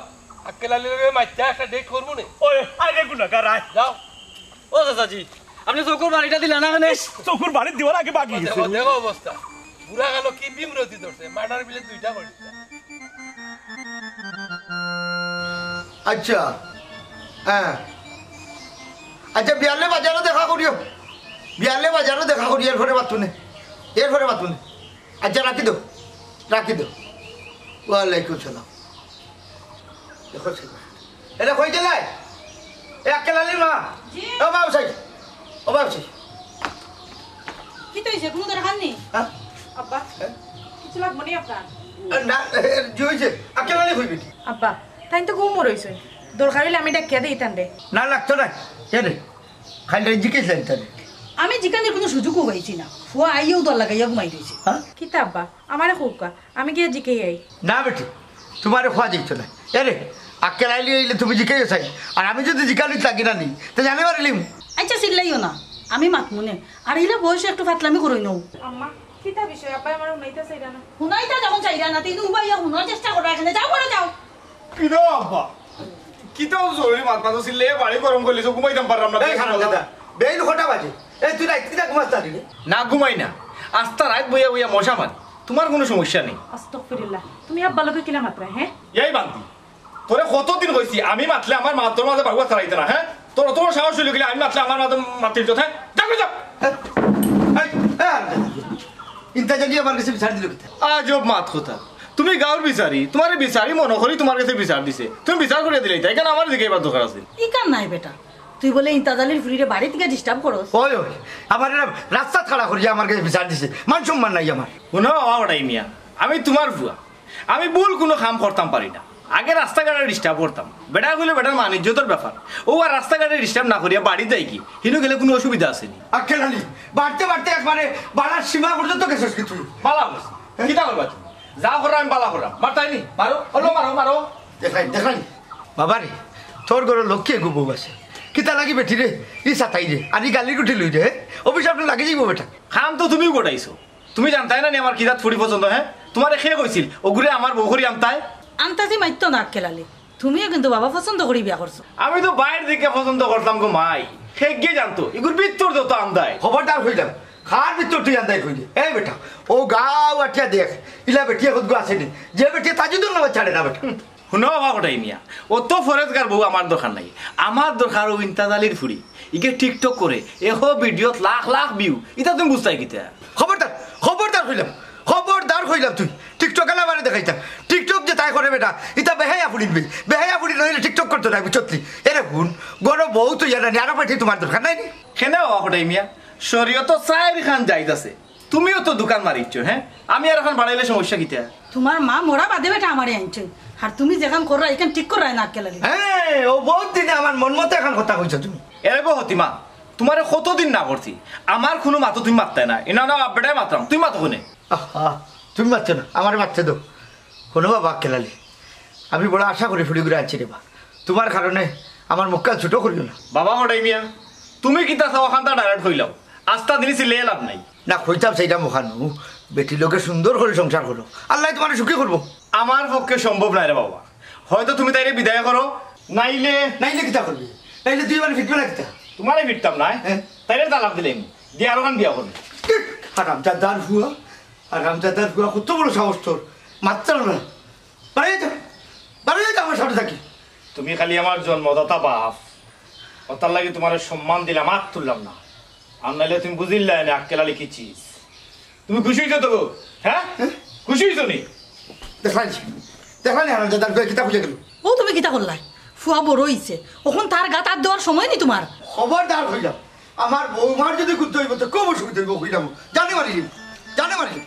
আক্কেল আলীর লগে মাইত্তা একটা ডেট করমু নে। ওই, আয় রে গুনাগার, আয়। যাও। ও চাচাজি, আপনে চকুর বালিটা দিলা না কেনে? চকুর বালি দেওয়ার আগে বাগি গেছে। দেখো, দেখো অবস্থা। বুড়া গেল কি বিমরতি ধরছে, মার্ডার বিলে দুইটা করে দিছে। আচ্ছা, হ্যাঁ। আচ্ছা, বিয়ালে বাজারো দেখা করিও। বিয়ালে বাজারো দেখা করিও, এরপরে মাতমু নে। এরপরে মাতমু নে। আচ্ছা, রাখি দেও। রাখি দেও। ওয়ালাইকুম সালাম। দেখো, সে এরে কই গেলে? এ আক্কেল আলীর মা। জি। ও বাবু সাহেব। ও বাবু সাহেব। কিতা অইছে? কুনু দরকার নি? হ্যাঁ? আব্বা, হ্যাঁ? কিছু লাগবো নি আপনার? এ, না, এ, জি অইছে। আক্কেল আলী কই বেটি? আব্বা, তাইন তো ঘুমো রইছইন। দরকার অইলে আমি ডাকিয়া দেই তানরে। না, লাগতো না। কে রে? খালি জিজ্ঞেস লাগতো রে। আমি জিকানির কুনু সুযোগও পাইছি না। ফুয়া আইয়াও দর লাগাইয়া ঘুমাই রইছে। হ্যাঁ? কিতা আব্বা? আমারে কউক্কা, আমি গিয়া জিকাই আই। না বেটি, তুমারে কওয়া যাইতো না। এরে, আক্কেল আলী অইলে তুমি জিকাইও চাই, আর আমি যুদি জিকানিত লাগি না নি, তে জানে মারিলিম। আচ্ছা, চিল্লাইও না, আমি মাতমু নে। আর ইলা বয়সে একটু ফাতলামি করইন। আম্মা, কিতা বিষয়? আব্বায় আমারে হুনাইতা চাইরা না। হুনাইতা যখন চাইরা না, তে ইনো উবাইয়া হুনার চেষ্টা করো এখানে। যাও, ঘরো যাও। কিরে আব্বা? কিতা জরুরি মাত মাতছো, চিল্লাইয়া বাড়ি গরম করিলিছো, ঘুমাইতাম পারলাম না। এই হারামজাদা, বেইন কয়টা বাজে? এই তুই রাইত কিতা ঘুমাস না রে? না ঘুমাই না, আস্তা রাইত বইয়া বইয়া মশা মারি। তুমার কুনু সমস্যা নাই। আস্তাগফিরুল্লাহ, তুমি আব্বার লগে কিলা মাতরায়, হ্যাঁ? এই বান্দি, তোরে কতদিন কইছি, আমি মাতলে আমার মা তোর মাঝে বাগুয়া ছাড়াইতে না, হ্যাঁ? তোর অত বড় সাহস অইলো কিলা, আমি মাতলে আমার মাঝে মাতির কথা, হ্যাঁ? যা, যা, যা। এই, এই, এই, আরে, ইন্তাজ আলী আমার গেছে বিচার দিলো কিতা? আজব মাত কথা। তুমি গাউর বিচারি, তুমারে বিচারি মনো করি তুমার গেছে বিচার দিছে। তুমি বিচার করিয়া দিলাইতায়, ইখান আমারে জিকাইবার দরকার আছে? ইখান নায় বেটা। তুই বলে ইন্তাজ আলীর ফুরিরে বাড়ি থাকি disturb করস? ওই, ওই, আমারে রাস্তাত খাড়া করিয়া আমার গেছে বিচার দিছে। মান সম্মান নাই আমার। হুনো, ও ওটাই মিয়া, আমি তুমার ফুয়া। আমি ভুল কুনু কাম করতাম পারি না। আগে রাস্তাঘাটে disturb করতাম। বেটায় কইলো বেটার মান ইজ্জতর ব্যাপার। অউ আর রাস্তাঘাটে disturb না করিয়া বাড়িত যাইগি। হিনো গেলে কুনু অসুবিধা আছে নি? আক্কেল আলী, বাড়তে বাড়তে একবারে বাড়ার সীমা পর্যন্ত গেছস কি তুই? বালা বস। কিতা করবা তুমি? যা করো আমি বালা করলাম। মারতায় নি? মারো। হলো মারো, মারো। দেখরায়নি, দেখরায়নি। বাবা রে, তোর ঘরো লক্ষ্মী এগু বউ আছে। কিতা লাগি বেটি রে? ই সাতাই রে। আর ই গালি গুটি লই রে। অভিশাপ লাগি যাইবো বেটা। কাম তো তুমিও ঘটাইছো। তুমি জানতায় না নি আমার কি জাত ফুড়ি পছন্দ, হ্যাঁ? তুমারে কে কইছিল অগুরে আমার বউ করি আনতায়? আন্তাজি মাতিও না আক্কেল আলী, তুমিও কিন্তু বাবা পছন্দ করি বিয়া করছো। আমি তো বাইর থাকি পছন্দ করতাম গো মাই, কে গিয়ে জানতো ইগুর ভিতর যত আন্দায়। খবরদার কইলাম, কার ভিতর তুই আন্দায় কইলে? এই বেটা, অউ গাউ আটিয়া দেখ, ইলা বেটি একগু আছে নি, যে বেটি তাজুদুর নামাজ ছাড়ে না বেটা। হুনো বাবা কটাই মিয়া, অত ফরেজগার বউ আমার দরকার নাই। আমার দরকার অউ ইন্তাজ আলীর ফুড়ি। ইগে TikTok করে, এখো ভিডিওত লাখ লাখ view। ইতা তুমি বুঝতায় কিতা? খবরদার, খবরদার কইলাম, খবরদার কইলাম তুই। TikTok আলা আমারে দেখাইতা। TikTok যে তাই করে বেটা, ইতা বেহায়া ফুড়ি বে। বেহায়া ফুড়ি নাইলে TikTok করতো না, বুঝছত নি? এরে হুন, ঘরো বউ তো ইয়ারা নি, আরো বেটি তুমার দরকার নাই নি? কেনে বাবা কটাই মিয়া? শরীয়তো চাইরখান জায়েজ আছে। তুমিও তো দোকান মারিচ্ছ, হ্যাঁ? আমি আর অখান বাড়াইলে সমস্যা কিতা? তুমার মা মরা বাদে বেটা আমারে আনছইন। আর তুমি যেখান কররায়, ইখান ঠিক কররায় না আক্কেল আলী। হ্যাঁ, অউ বউত দিনে আমার মন মতো একখান কথা কইছো তুমি। এরে গো হতিমা, তুমারে কতদিন না করছি? আমার কুনু মাতো তুমি মাততায় না। ইনা না বাপ বেটায় মাতরাম, তুমি মাতো কেনে? আহা, তুমি মাতছো না, আমারে মাততে দেও। হুনো বাবা আক্কেল আলী, আমি বড় আশা করি ফুড়িগুরে আনছি রে বা। তুমার কারণে আমার মুখখান ছোট করিও না। বাবা কটাই মিয়া, তুমি কিতা চাও অখানতা direct কইলাও। আস্তা দিন চিল্লাইয়া লাভ নাই। না, কইতাম চাইরাম অখানউ, বেটির লগে সুন্দর করি সংসার করো, আল্লায় তুমারে সুখী করবো। আমার পক্ষে সম্ভব নায় রে বাবা, হয়তো তুমি তাইরে বিদায় করো, নাইলে নাইলে কিতা করবে? নাইলে তুই আমারে ফিটবে না কিতা? তুমারে ফিটতাম নায়, হ্যাঁ। তাইরে তালাক দিলাইমু, দিয়া আরোখান বিয়া করমু। হারামজাদার ফুয়া, হারামজাদার ফুয়া, কত বড় সাহস তোর, মাততে পারো না। বাড়ি যা, বাড়ি যা আমার সামনে থাকি। তুমি খালি আমার জন্মদাতা বাপ, অতার লাগি তুমারে সম্মান দিলাম, আত তুললাম না। আর নাইলে তুমি বুঝিলায় নে আক্কেল আলী কি চিজ। তুমি খুশি অইছো তো গো? হ্যাঁ? খুশি অইছো নি? দেখলায়নি, দেখলায়নি হারামজাদার ফুয়া কিতা কইয়া গেল। অউ তুমি কিতা করলায়? ফুয়া বড় অইছে, অখন তার গাত আত দেওয়ার সময় নি তুমার। খবরদার কইলাম, আমার বউমার যুদি কুন্তা অইবো তে খুব অসুবিধা অইবো কইলাম। জানে মারিলিমু, জানে মারিলিমু।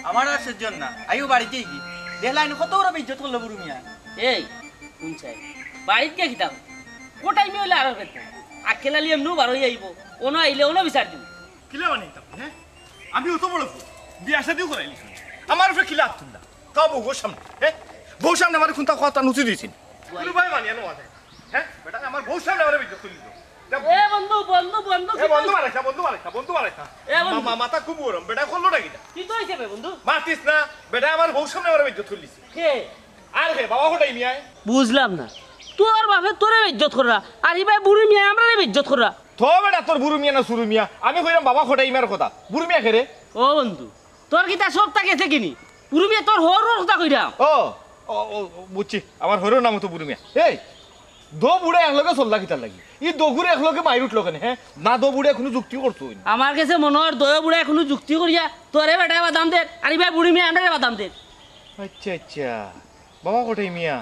আমার আর সেজন না, আইও বাড়িত গি। দেখলায়নি কত বড় বেইজ্জত করলো বুরু মিয়া। এই, হুন চাই, বাড়িত গিয়া কিতা? কটাই মিয়া অইলে আর বেতন। আক্কেল আলী এমনেউ বার অইয়া আইবো, অনো আইলে অনো বিচার দিমু। কিলা বানাইতাম, হ্যাঁ? আমি অত বড় ফুয়া, বিয়া শাদিও করাইলিছি। আমার উপরে কিলা আত তুললা? তাও বউর সামনে, হ্যাঁ? বউর সামনে আমারে কুন্তা কথা নুচি দিছইন। কুনু ভাই মানিয়া নেওয়া যায় না, হ্যাঁ? বেটা, আমার বউর সামনে আমারে বেইজ্জত করিলিছো। এ বন্ধু, বন্ধু, বন্ধু, এ কি বন্ধু কইছ? মারাইস না, বন্ধু মারাইস না, বন্ধু মারাইস না। এ বন্ধু। মা-, মা-, মাথা খুব গরম, বেটা করলো না কিতা? কি তো হইছে বে বন্ধু? মাতিস না, বেটা আমার বউর সামনে আমার বেইজ্জত করলিছে। কে? আর কে? বাবা কটাই মিয়ায়। বুঝলাম না, তোর বাপে তোরে বেইজ্জত কররা, আর ইবায় বুরু মিয়ায় আমরারে বেইজ্জত কররা। তো বেটা তোর বুরু মিয়া না সুরু মিয়া? আমি কইরাম বাবা কটাই মিয়ার কথা, বুরু মিয়া কে রে? ও বন্ধু, তোর কিতা সবতা গেছে কিনি? বুরু মিয়া তোর হউরর কথা কইরাম। ও, ও, ও, ও, বুঝছি, আমার হউরর নাম তো বুরু মিয়া। এই, দো বুড়া একলগে চললা কিতার লাগি? ই দোগুরে একলগে মাইর উঠলো কেনে, হে? না দো বুড়ায় কুনু যুক্তি করছইন। আমার গেছে মনো অর দো বুড়ায় কুনু যুক্তি করিয়া তোরে বেটায় বাদাম দের, আর ইবায় বুরু মিয়ায় আমরারে বাদাম দের। আচ্ছা, আচ্ছা। বাবা কটাই মিয়া,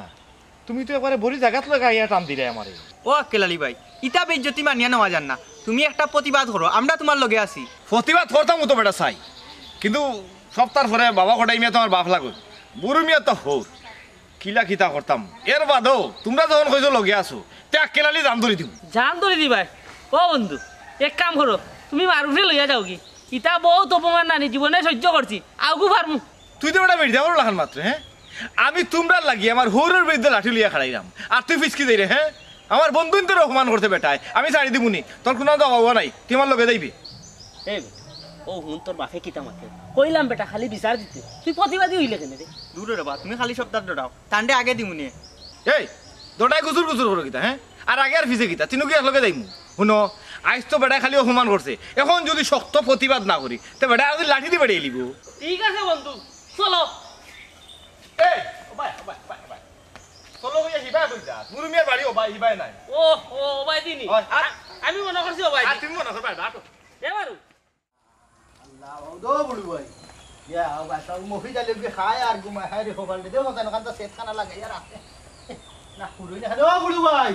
তুমি তো একবারে বড়ি জাগাত লাগাইয়া টান দিলায় আমারে। ও আক্কেল আলী ভাই, ইতা বেইজ্জতি মানিয়া নেওয়া যার না। তুমি একটা প্রতিবাদ করো, আমরা তুমার লগে আছি। প্রতিবাদ করতাম তো বেটা চাই, কিন্তু সবতার পরে বাবা কটাই মিয়া তো আমার বাপ লাগইন, বুরু মিয়া তো হউর। কিলা কিতা করতাম? এর বাদেও তুমরা যখন কইছো লগে আছো, তে আক্কেল আলী জান ধরি দিমু। জান ধরি দিবায়? ও বন্ধু, এক কাম করো, তুমি মারুফরে লইয়া যাওগি। ইতা বউত অপমান নানি, জীবনে সইজ্য করছি, আউগু পারমু। তুই তো বেটা মির্জাফরর লাখান মাতরে, হে? আমি তুমরার লাগি আমার হউরর বিরুদ্ধে লাঠি লইয়া খাড়াইরাম, আর তুই ফিসকি দেইরে, হে? আমার বন্ধুইন্তরে অপমান করছে বেটায়, আমি ছাড়ি দিমুনি, তোর কুনু দাওয়া নাই, তুই আমার লগে যাইবে। এই বেটা, ও হুন তোর বাপে কিতা মাতে, কইলাম বেটা খালি বিচার দিতে, তুই প্রতিবাদী অইলে কেনে রে? দূর রে বা, তুমি খালি সবতার ডরাও, তানরে আগে দিমুনি। এই, দোটায় গুজুর গুজুর করো কিতা, হে? আর আগে আর পিছে কিতা? তিনোগু একলগে যাইমু। হুনো, আইজ তো বেটায় খালি অপমান করছে, এখন যুদি শক্ত প্রতিবাদ না করি, তে বেটায় আইজ লাঠি দি বাড়িলিবো। ঠিক আছে বন্ধু, চলো। এই, ও ভাই, ও ভাই, ও ভাই, ও ভাই। চলো কইয়া হিবায় কইতা। বুরু মিয়ার বাড়ি ও ভাই, হিবায় নায়। ও, ও, ও ভাই দিনি। হয়, আর আ-, আমি মনো করছি ও ভাই আর দিনি। তুমি মনো করবা, আটো। দে মারু। আল্লাহ, ও দো বুড়ু ভাই। ইয়া, ও ভাই, সব মফিজ আলী গিয়ে খায় আর ঘুমায়। হায় রে, কপাল রে, দেখো কেন কান্তা সেট খানা লাগাইয়া রাখে। না, পুরোই না। হ্যালো, বুড়ু ভাই।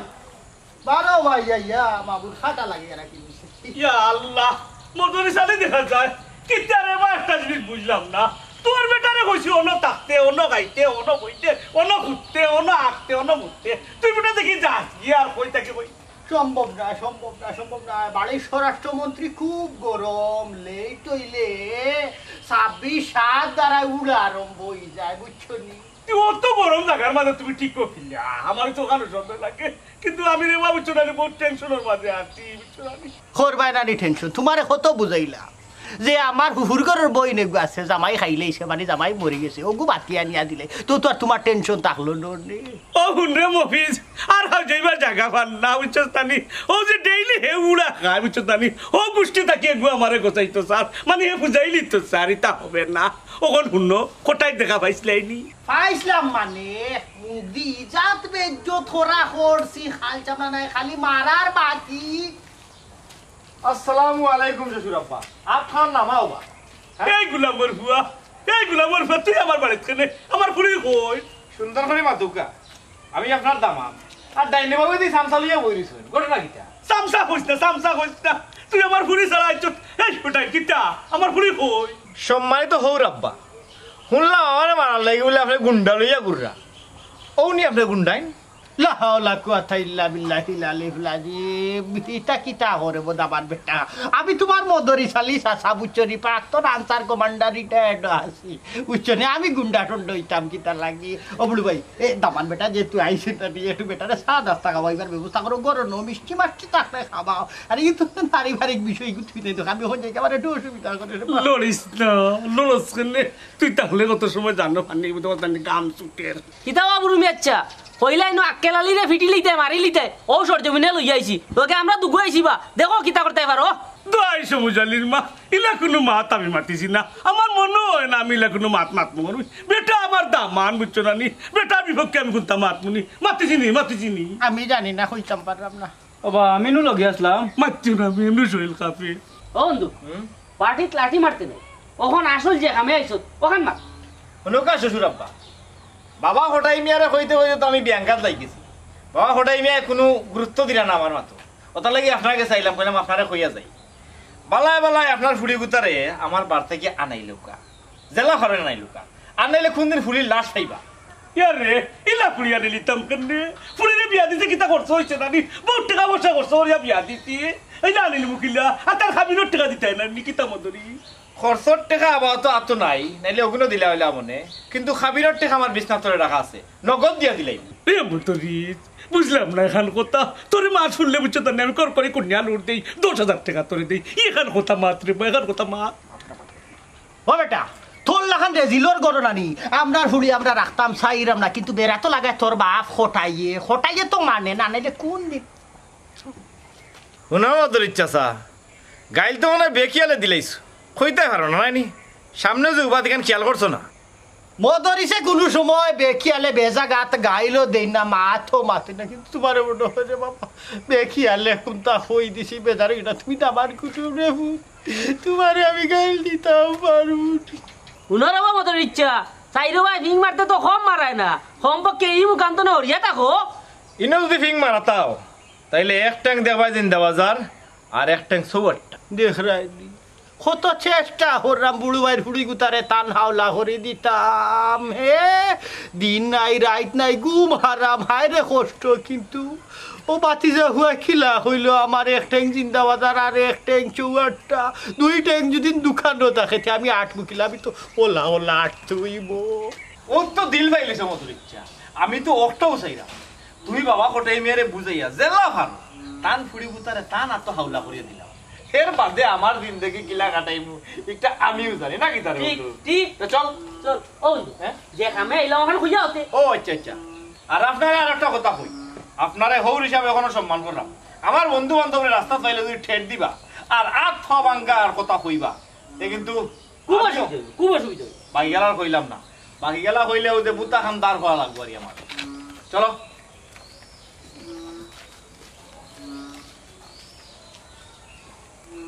বারো ভাই, ইয়া, ইয়া, মাবুর খাটা লাগাইয়া রাখি দিছে। ইয়া আল্লাহ, মদরি সালে দেখা যায়। কিতা রে বা, একটা জিনিস বুঝলাম না। তোর বেটারে কইছি অনো থাকতে, অনো খাইতে, অনো বইতে, অনো ঘুরতে, অনো আঁকতে, অনো মুততে। তুই বেটা দেখি যাস, গিয়া আর কই থাকি কই। সম্ভব না, সম্ভব না, সম্ভব না। বাড়ির স্বরাষ্ট্রমন্ত্রী খুব গরম, লেট অইলে ছাব্বিশ সাত দ্বারা উড়া আরম্ভ অই যায়, বুঝছো নি? তুই অত গরম জাগার মাঝে তুমি ঠিক করিলা, আমার তো ওখানে সন্দেহ লাগে, কিন্তু আমি রে বাবু চোরা বহুত টেনশনের মাঝে আছি, বুঝছো নি? করবায় না নি টেনশন, তুমারে কত বুঝাইলা যে আমার হুহুর ঘরর বইন এগু আছে, জামাই খাইলেইছে, মানে জামাই মরি গেছে, ওগু বাতি আনিয়া দিলে তো, তো আর তুমার টেনশন থাকলো না নি। ও হুন রে মফিজ, আর হাউ যাইবার জাগা পার না, বুঝছস নি? ও যে ডেইলি হে উড়া খায়, বুঝছস নি? ও গুষ্টি থাকি এগু আমারে গছাইতো চার, মানে হে বুঝাইলিতো চার, ইতা হবে না। অখন হুনো, কটাই দেখা পাইছলায় নি? পাইছলাম মানে, মুদি জাত বেজ্জত করা করছি, খাল চামড়া নাই, খালি মারার বাকি। আসসালামু আলাইকুম শ্বশুর আব্বা। আপনার নামা ওবা। হ্যাঁ? এই গুলামর ফুয়া, এই গুলামর ফুয়া, তুই আমার বাড়িত কেনে? আমার ফুড়ি কই? সুন্দর করি মাতুক্কা। আমি আপনার দামান্দ। আর ডাইনে বাবু দি সামসা লইয়া বই রইছইন। ঘটনা কিতা? সামসা কইস না, সামসা কইস না। তুই আমার ফুড়ি ছাড়া আইছস। এই ফুটাই কিতা? আমার ফুড়ি কই? সম্মানিত হউর আব্বা, হুনলাম আমারে মারার লাগি বুলে আপনে গুন্ডা লইয়া ঘুররা। অউ নি আপনে গুন্ডাইন? লা হাওলা কুওয়াতা ইল্লা বিল্লাহিল আলিয়্যিল আযীম। ইতা কিতা করে বো দামান বেটা? আমি তুমার মদরিছ আলী চাচা, বুঝছো নি? প্রাক্তন আনসার কমান্ডার, রিটায়ার্ড আছি। বুঝছো নি? আমি গুন্ডা টুন্ডা অইতাম কিতার লাগি? ও বুড়ু ভাই, এ দামান বেটা যেহেতু আইছে, তা দিয়া একটু বেটারে চা নাস্তা খাওয়াইবার ব্যবস্থা করো। ঘরো নু মিষ্টি মাষ্টি থাকলে খাওয়াও। আরে, ইতা তো পারিবারিক বিষয়, ইগু তুই নাই তো, আমি অখন যাইতে আমার একটু অসুবিধা করে রে বাবা। লড়িস না, লড়স কেনে? তুই তাহলে কত সময় জানো, পানি, বুঝতে পারতাম না, গাম ছুটের। কিতা বা বুরু মিয়া, আচ্ছা, কইলাই নু আক্কেল আলীরে ফিটিলিতে, মারিলিতে, অউ সরজমিনে লইয়া আইছি। লগে আমরা দুগু আইছি বা, দেখো কিতা করতায় পারো। দোয়াই সবুজ আলীর মা, ইলা কুনু মাত আমি মাতিছি না। আমার মনো অয় না আমি ইলা কুনু মাত মাতমু। বেটা আমার দামান, বুঝছো না নি? বেটার বিপক্ষে আমি কুনতা মাতমু নি? মাতিছি নি, মাতিছি নি। আমি জানি না, কইতাম পারলাম না। ওবা, আমি নু লগে আছলাম। মাতিও না, আমি এমনে শরীর কাঁপে। ও বন্ধু, হুম? পার্টিত লাঠি মারতে নাই, অখন আসল যে কামে আইছত, অখান মাত। হুনউক্কা শ্বশুর আব্বা, বাবা কটাই মিয়ারে কইতে কইতে তো আমি ব্যাংকাত লাগি গেছি। বাবা কটাই মিয়ায় কুনু গুরুত্ব দিরা না আমার মাতো। অতার লাগি আপনার গেছে আইলাম, কইলাম আপনারে কইয়া যাই। বালায় বালায় আপনার ফুড়িগুতারে আমার বাড়ি থাকি আনাইলউক্কা। যেলা পারইন আনাইলউক্কা। আর নাইলে কুনদিন ফুড়ির লাশ পাইবা। ইয়ারে, ইলা ফুড়ি আনিলিতাম কেনে? ফুড়িরে বিয়া দিতে কিতা খরচ অইছে না নি? বউত টেকা পয়সা খরচ করিয়া বিয়া দিতে। এই যে আনিলিমু কিলা, আর তার কাবিনর টেকা দিতায় না নি, কিতা মদরি? খরচর টেকা আপাতত আতো নাই, নাইলে অগুনও দিলা অইলা মনে। কিন্তু কাবিনর টেকা আমার বিছনার তলে রাখা আছে, নগদ দিয়া দিলাইমু। এ মদরি, বুঝলাম না এখান কথা। তোরে মাত হুনলে বুঝছো তো না, আমি কর করে কুনিয়া লুট দেই, দশ হাজার টেকা তোরে দেই। এখান কথা মাত রে বা, এখান কথা মাত। ও বেটা, তোর লাখান রেজিলর ঘরো নানি, আমরার ফুড়ি আমরা রাখতাম চাইরাম না, কিন্তু বেড়া তো লাগায় তোর বাপ খটাইয়ে, খটাইয়ে তো মানে না, নাইলে কোন দিন হুনো মদরির চাচা, গাইল তো মনে হয় বেখিয়ালে দিলাইছো, কইতায় পারো না, নাইনি? সামনে যে উবাদ ইখান খেয়াল করছো না? মদরিছে কুনু সময় বেখিয়ালে বেজাগাত গাইলও দেই না, মাতও মাতে না, কিন্তু তুমারে মনে হয় রে বাবা, বেখিয়ালে কুনতা কই দিছি, বেজার অইও না, তুমি তো আমার কুটুম রে পুত, তুমারে আমি গাইল দিতাম পারমু। হুনো রে বাবা, মদরির চাচা, চাইরো ভাই ফিং মারতে তো কম মারায় না, কমপক্ষে ই মুখান তো না হরিয়া থাকো। ইনো যদি ফিং মারাতাও, তাইলে এক ঠ্যাং দেখবায় জিন্দাবাজার, আর এক ঠ্যাং সৌয়ারটা। দেখরায়নি, কত চেষ্টা করলাম বুড়ু ভাইর ফুড়ি গুতারে তান হাওলা করি দিতাম, হে, দিন নাই রাইত নাই, ঘুম হারাম, হায় রে কষ্ট। কিন্তু ও বাতিজা হুয়া কিলা কইলো, আমার এক ঠ্যাং জিন্দাবাজার আর এক ঠ্যাং সৌয়ারটা, দুই ঠ্যাং যদি দুখানো থাকে, তে আমি আটমু কিলা, আমি তো ওলা ওলা আটতে অইবো। ও তো দিল পাইলিছে মদরির চাচা, আমি তো অখটাউ চাইরাম। তুমি বাবা খটাই মিয়ারে বুঝাইয়া যেলা পারো, তান ফুড়ি গুতারে তান আতো হাওলা করিয়া দিলাও। এর বাদে আমার জিন্দেগি কিলা কাটাইমু, ইটা আমিও জানি না কিতা রে ঠিক, বন্ধু? ঠিক। তো চল। চল, ও বন্ধু, হ্যাঁ? যে কামে আইলাম ওখানে খুঁজে হতে। ও আচ্ছা, আচ্ছা। আর আপনারে আর একটা কথা কই, আপনারে হউর হিসাবে এখনো সম্মান করলাম। আমার বন্ধু বান্ধবরে রাস্তাত পাইলে যদি ঠেট দিবা, আর আত পা ভাঙ্গা আর কথা কইবা, তে কিন্তু খুব অসুবিধা হইব, খুব অসুবিধা হইব। বাকিগুলার কইলাম না, বাকিগুলা কইলে ওই যে বুতা খান দাঁড় করা লাগবো আর কি আমার। চলো।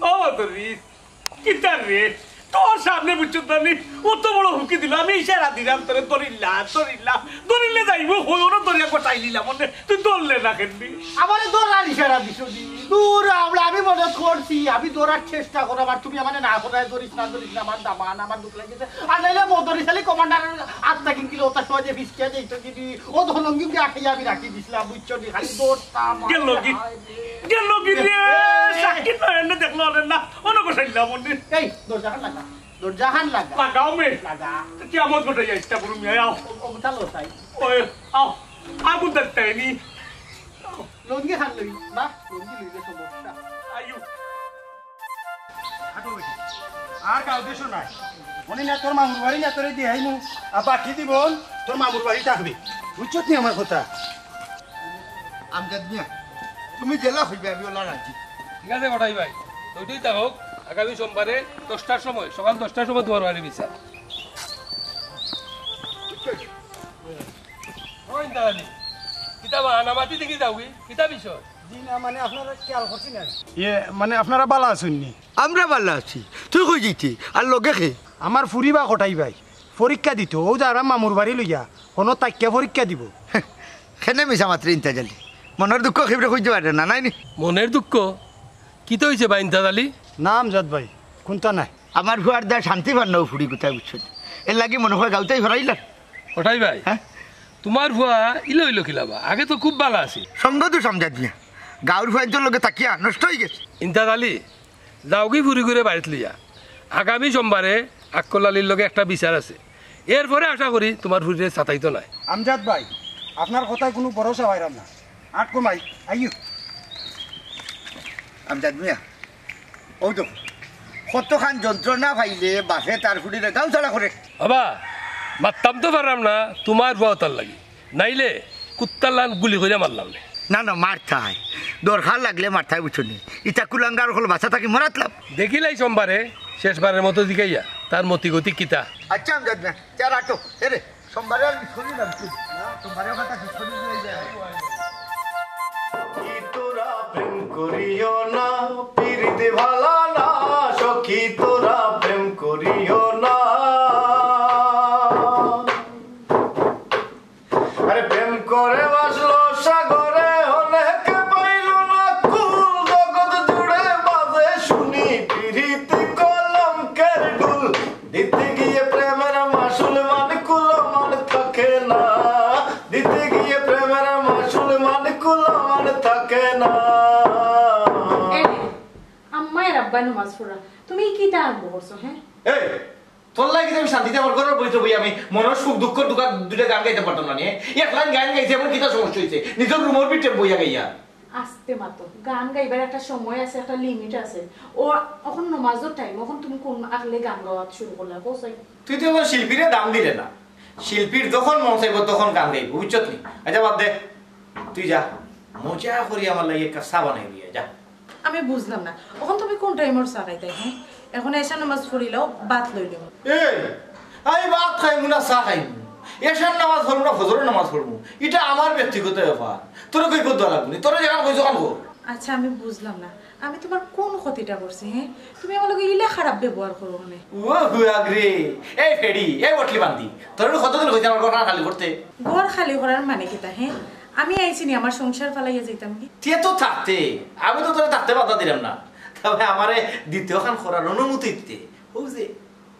ও মদরি, কিতা রে? তোর সামনে বুঝছো তো আমি অত বড় হুমকি দিল, আমি ইশারা দিলাম তোরে, দরিল্লা, দরিল্লা, দরিল্লে যাইব, হই ওরা দরিয়া গোটাই নিলাম, মানে তুই দরলে না কেনবি? আমারে দরার ইশারা দিছো দি। দূর আমরা, আমি মনে করছি, আমি দরার চেষ্টা করাম, আর তুমি আমারে না করায় দরিস না, দরিস না, আমার দামান, আমার দুখ লাগছে। আর নাইলে মদরি খালি কমান্ডারের আত্মা কিনছিল, ওটা সহজে ফিসকে দিত যদি, ও ধনঙ্গি দিয়ে আটকে আমি রাখি দিছিলাম, বুঝছো নি? খালি দৌড়তাম। গেল কি? হায় রে। গেল কি রে? এ, এ। সাক্ষী নয়, এনে দেখলো না, না, অন্য কোথায় নিলাম, অন্য। এই, দরজাখান লাগা, দরজাখান লাগা। লাগাও মে। লাগা। তো কিয়ামত ঘটে যায়, ইচ্ছা করুন, আও। ও, ও, চালো, তাই। ওই, আও। আগুন দেখতে হয়নি। লঙ্গি খান লই, না, লঙ্গি লইলে সমস্যা। আইও। হাঁটো বেটি। আর কাউ দেশো নাই। মনে না তোর মামুর বাড়ি না তোরে দিহাইমু। আর বাকি জীবন তোর মামুর বাড়ি থাকবে। বুঝছত নি আমার কথা? আমজাদ মিয়া, তুমি যেলা কইবে আমি ওলা রাজি। ঠিক আছে কটাই ভাই, ওইটাই থাকুক। আগামী সোমবারে দশটার সময়, সকাল দশটার সময় তোমার বাড়ি বিচার। ওই দাঁড়ানি, কিতা বাহানা মাতি দেখি যাওগি, কিতা বিষয়? জি না, মানে আপনারা খেয়াল করছি না। ইয়ে, মানে আপনারা বালা আছইন নি? আমরা বালা আছি, তুই কই যাইতে? আর লগে কে? আমার ফুরি বা কটাই ভাই, পরীক্ষা দিত, ও যারা মামুর বাড়ি লইয়া, কোনো তাইক্কা পরীক্ষা দিব। কেনে মিছা মাতরে ইন্তাজ আলী? মনর দুঃখ কেউরে কইতে পারে না, নায় নি? মনর দুঃখ? কিতা অইছে বা ইন্তাজ আলী? না আমজাদ ভাই, কুন্তা নায়। আমার ফুয়ার দায় শান্তি পার না, ও ফুড়ি কোথায় বুঝছো নি? এর লাগি মনে হয় গাউতাই হরাইলাম। কটাই ভাই, হ্যাঁ? তোমার ফুয়া ইলো ইলো কিলা বা? আগে তো খুব বালা আছিল। সঙ্গ তো আমজাদ মিয়া, গাউর ফুয়াইন্তর লগে থাকিয়া নষ্ট অই গেছে। ইন্তাজ আলী, যাওগি ফুরি ঘুরে বাড়িত লইয়া। আগামী সোমবারে আক্কল আলীর লগে একটা বিচার আছে, এরপরে আশা করি তোমার ফুরিরে সাতাইতো নায়। আমজাদ ভাই, আপনার কথায় কুনু ভরসা পাইরাম না। আট কমাই, আইও। আমজাদ মিয়া, ও তো কতখান যন্ত্রণা পাইলে বাপে তার ফুরিরে গাউ ছাড়া করে। বাবা, মারতাম তো পারলাম না, তোমার ফুয়া তার লাগি। নাইলে কুত্তার লান গুলি কইরা মারলাম নে। না, না, মারতায়। দরকার লাগলে মারতায়, বুঝছো নি? ইতা কুলাঙ্গার অকল বাঁচা থাকি মরাতলাম। দেখিলাই সোমবারে, শেষবারের মতো জিগাইয়া, তার মতি গতি কিতা। আচ্ছা, আমজাদ মিয়া, চার আটো। এ রে, সোমবারে আর মিস করি না, বুঝছো নি? না, সোমবারে কথা শেষ করি দিলাই যায়। কি তোরা প্রেম করিও না, পিরিতে ভালা না, সখী তোরা প্রেম করিও না। আরে প্রেম করে ভাসলো সাগরে, অনেকে পাইল না কুল, জগৎ জুড়ে বাজে শুনি পিরিতি কলঙ্কের ঢুল। দিতে গিয়ে প্রেমের মাসুল মান কুল মান থাকে না, দিতে গিয়ে প্রেমের মাসুল মান কুল মান থাকে না। এই, আম্মায় রাব্বায় নমাজ পড়া, তুমি কিতা আরম্ভ করছো, হ্যাঁ? এই, তোর লাগি যে আমি শান্তিতে আমার ঘরর ভিতরে বইয়া আমি মনর সুখ দুঃখ দুঃখ দুইটা গান গাইতাম পারতাম না নি? এক লাইন গান গাইছি, এমন কিতা সমস্যা অইছে? নিজর রুমর ভিতরে বইয়া গাইয়া। আস্তে মাতো, গান গাইবার একটা সময় আছে, একটা লিমিট আছে। ও, অখন নমাজর টাইম, অখন তুমি কুন আক্কলে গান গাওয়া শুরু করলা? কও চাই। তুই তো অখন শিল্পীরে দাম দিলে না। শিল্পীর যখন মন চাইবো তখন গান গাইবো, বুঝছত নি? আচ্ছা, বাদ দে, তুই যা, মজা করি আমার লাগি এক কাপ চা বানাই দিয়া যা। আমি বুঝলাম না, অখন তুমি কুন টাইমর চা খাইতায়? হ্যাঁ, অখন এশার নমাজ পড়িলাও, ভাত লইলাও। এই, আমি ভাত খাইমু না চা খাইমু, এশার নামাজ পড়মু না ফজরর নামাজ পড়মু, ইটা আমার ব্যক্তিগত ব্যাপার। তোরে কই করতে লাগবো নি? তোরে যেখান কইছো খান কর। আচ্ছা, আমি বুঝলাম না, আমি তুমার কুন ক্ষতিটা করছি? হ্যাঁ, তুমি আমার লগে ইলা খারাপ ব্যবহার করো কেনে? ও হুয়াগরে, এই ফেড়ি, এই বটলি বান্দি, তোর কতদিন কইছি আমার ঘর খালি করতে? ঘর খালি করার মানে কিতা? হ্যাঁ, আমি আইছি নি আমার সংসার ফালাইয়া যাইতাম নি? তে তো থাকতে, আমি তো তোরে থাকতে বাধা দিলাম না, তবে আমারে দ্বিতীয় খান করার অনুমতি দিতে। ও যে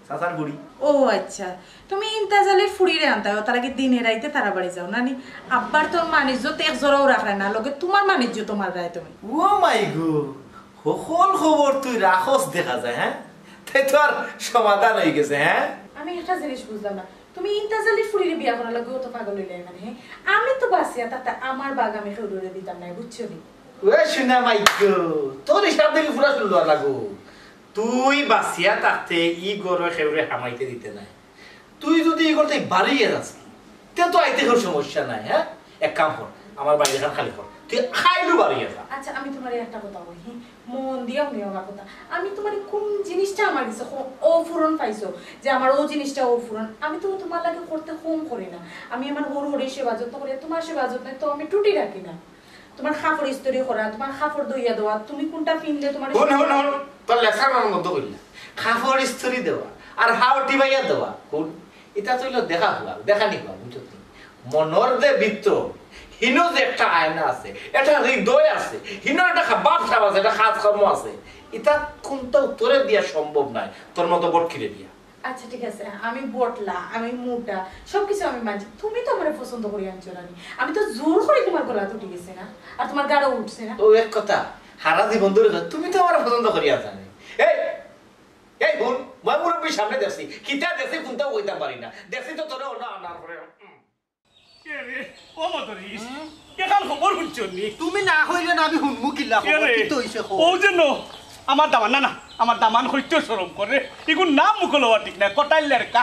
চাচার বুড়ি। ও আচ্ছা, তুমি ইন্তাজ আলীর ফুড়িরে আনতায়, ও তার আগে দিনে রাইতে তারা বাড়ি যাও না নি? আব্বার তোর মানিজ্য তো এক জোড়াও রাখরায় না, লগে তুমার মানিজ্য তুমার রায় তুমি। ও মাই গো, হকল খবর তুই রাখস দেখা যায়, হ্যাঁ? তাই তো আর সমাধান হয়ে গেছে, হ্যাঁ? আমি একটা জিনিস বুঝলাম না, তুমি ইন্তাজ আলীর ফুড়িরে বিয়া করার লগে অত পাগল হইলে মানে, হ্যাঁ? আমি তো বাঁচিয়া থাকতে আমার বাগ আমি কেউরে দিতাম না, বুঝছো নি? ওরে সোনা মাইগো, তোর হিসাব দেখি পুরা শুনলো আর লাগো। তুই বাঁচিয়া থাকতে ই ঘরো কেউরে হামাইতে দিতে নাই। তুই যদি ই করতে বাড়িয়ে যাস, তে তো আইতে কোনো সমস্যা নাই, হ্যাঁ? এক কাম কর, আমার বাড়ি এখান খালি কর, তুই খাইলু বাড়িয়ে যা। আচ্ছা, আমি তোমার একটা কথা কই, হ্যাঁ? মন দিয়া হুনিও আমার কথা। আমি তোমার কোন জিনিসটা আমার কাছে কো-, অপূরণ পাইছো, যে আমার ও জিনিসটা অপূরণ। আমি তো তোমার লাগে করতে কম করি না। আমি আমার হরু হরি সেবা যত্ন করি, তোমার সেবা যত্ন তো আমি ত্রুটি রাখি না। তোমার কাপড় ইস্ত্রি করা, তোমার কাপড় ধইয়া দেওয়া, তুমি কোনটা পিনলে তোমার হুন, হুন, হুন, তোর লেকচার আমার মধ্যে কইল না। কাপড় ইস্ত্রি দেওয়া আর হাওটি বাইয়া দেওয়া, কোন? এটা তো হইলো দেখা হওয়া, দেখা নি হওয়া, বুঝছো তুমি? মনর যে ভিতর, হিনো যে একটা আয়না আছে, একটা হৃদয় আছে, হিনো একটা খা-, ভাব সাব আছে, একটা কাজকর্ম আছে। এটা কোনটা উত্তরে দিয়া সম্ভব নয়, তোর মতো বটকিরে দিয়া। আচ্ছা, ঠিক আছে, আমি বটলা, আমি মোটা, সবকিছু আমি মানছি। তুমি তো আমারে পছন্দ করি আনছো না নি। আমি তো জোর করি তোমার গলাত উঠি গেছি না, আর তোমার গাড়ো উঠছে না। ও এক কথা, হারা জীবন ধরে তো তুমি তো আমারে পছন্দ করি আনছো না নি। এই, এই হুন, মই মুরব্বীর সামনে দেখছি, কিতা দেখছি কোনটাও কইতাম পারি না। দেখছি তো তোরে অন্য আনার পরে। উম। এ রে, ও মদরিস, এখান খবর হুনছো নি? তুমি না কইলে না আমি হুনমু কিলা খবর, এ রে, কিতা অইছে খবর? ও যে ন, আমার দামান, না, না, আমার দামান কইতে শরম করে। ইগুর নাম মুখো লওয়া ঠিক না, কটাইল লেরকা।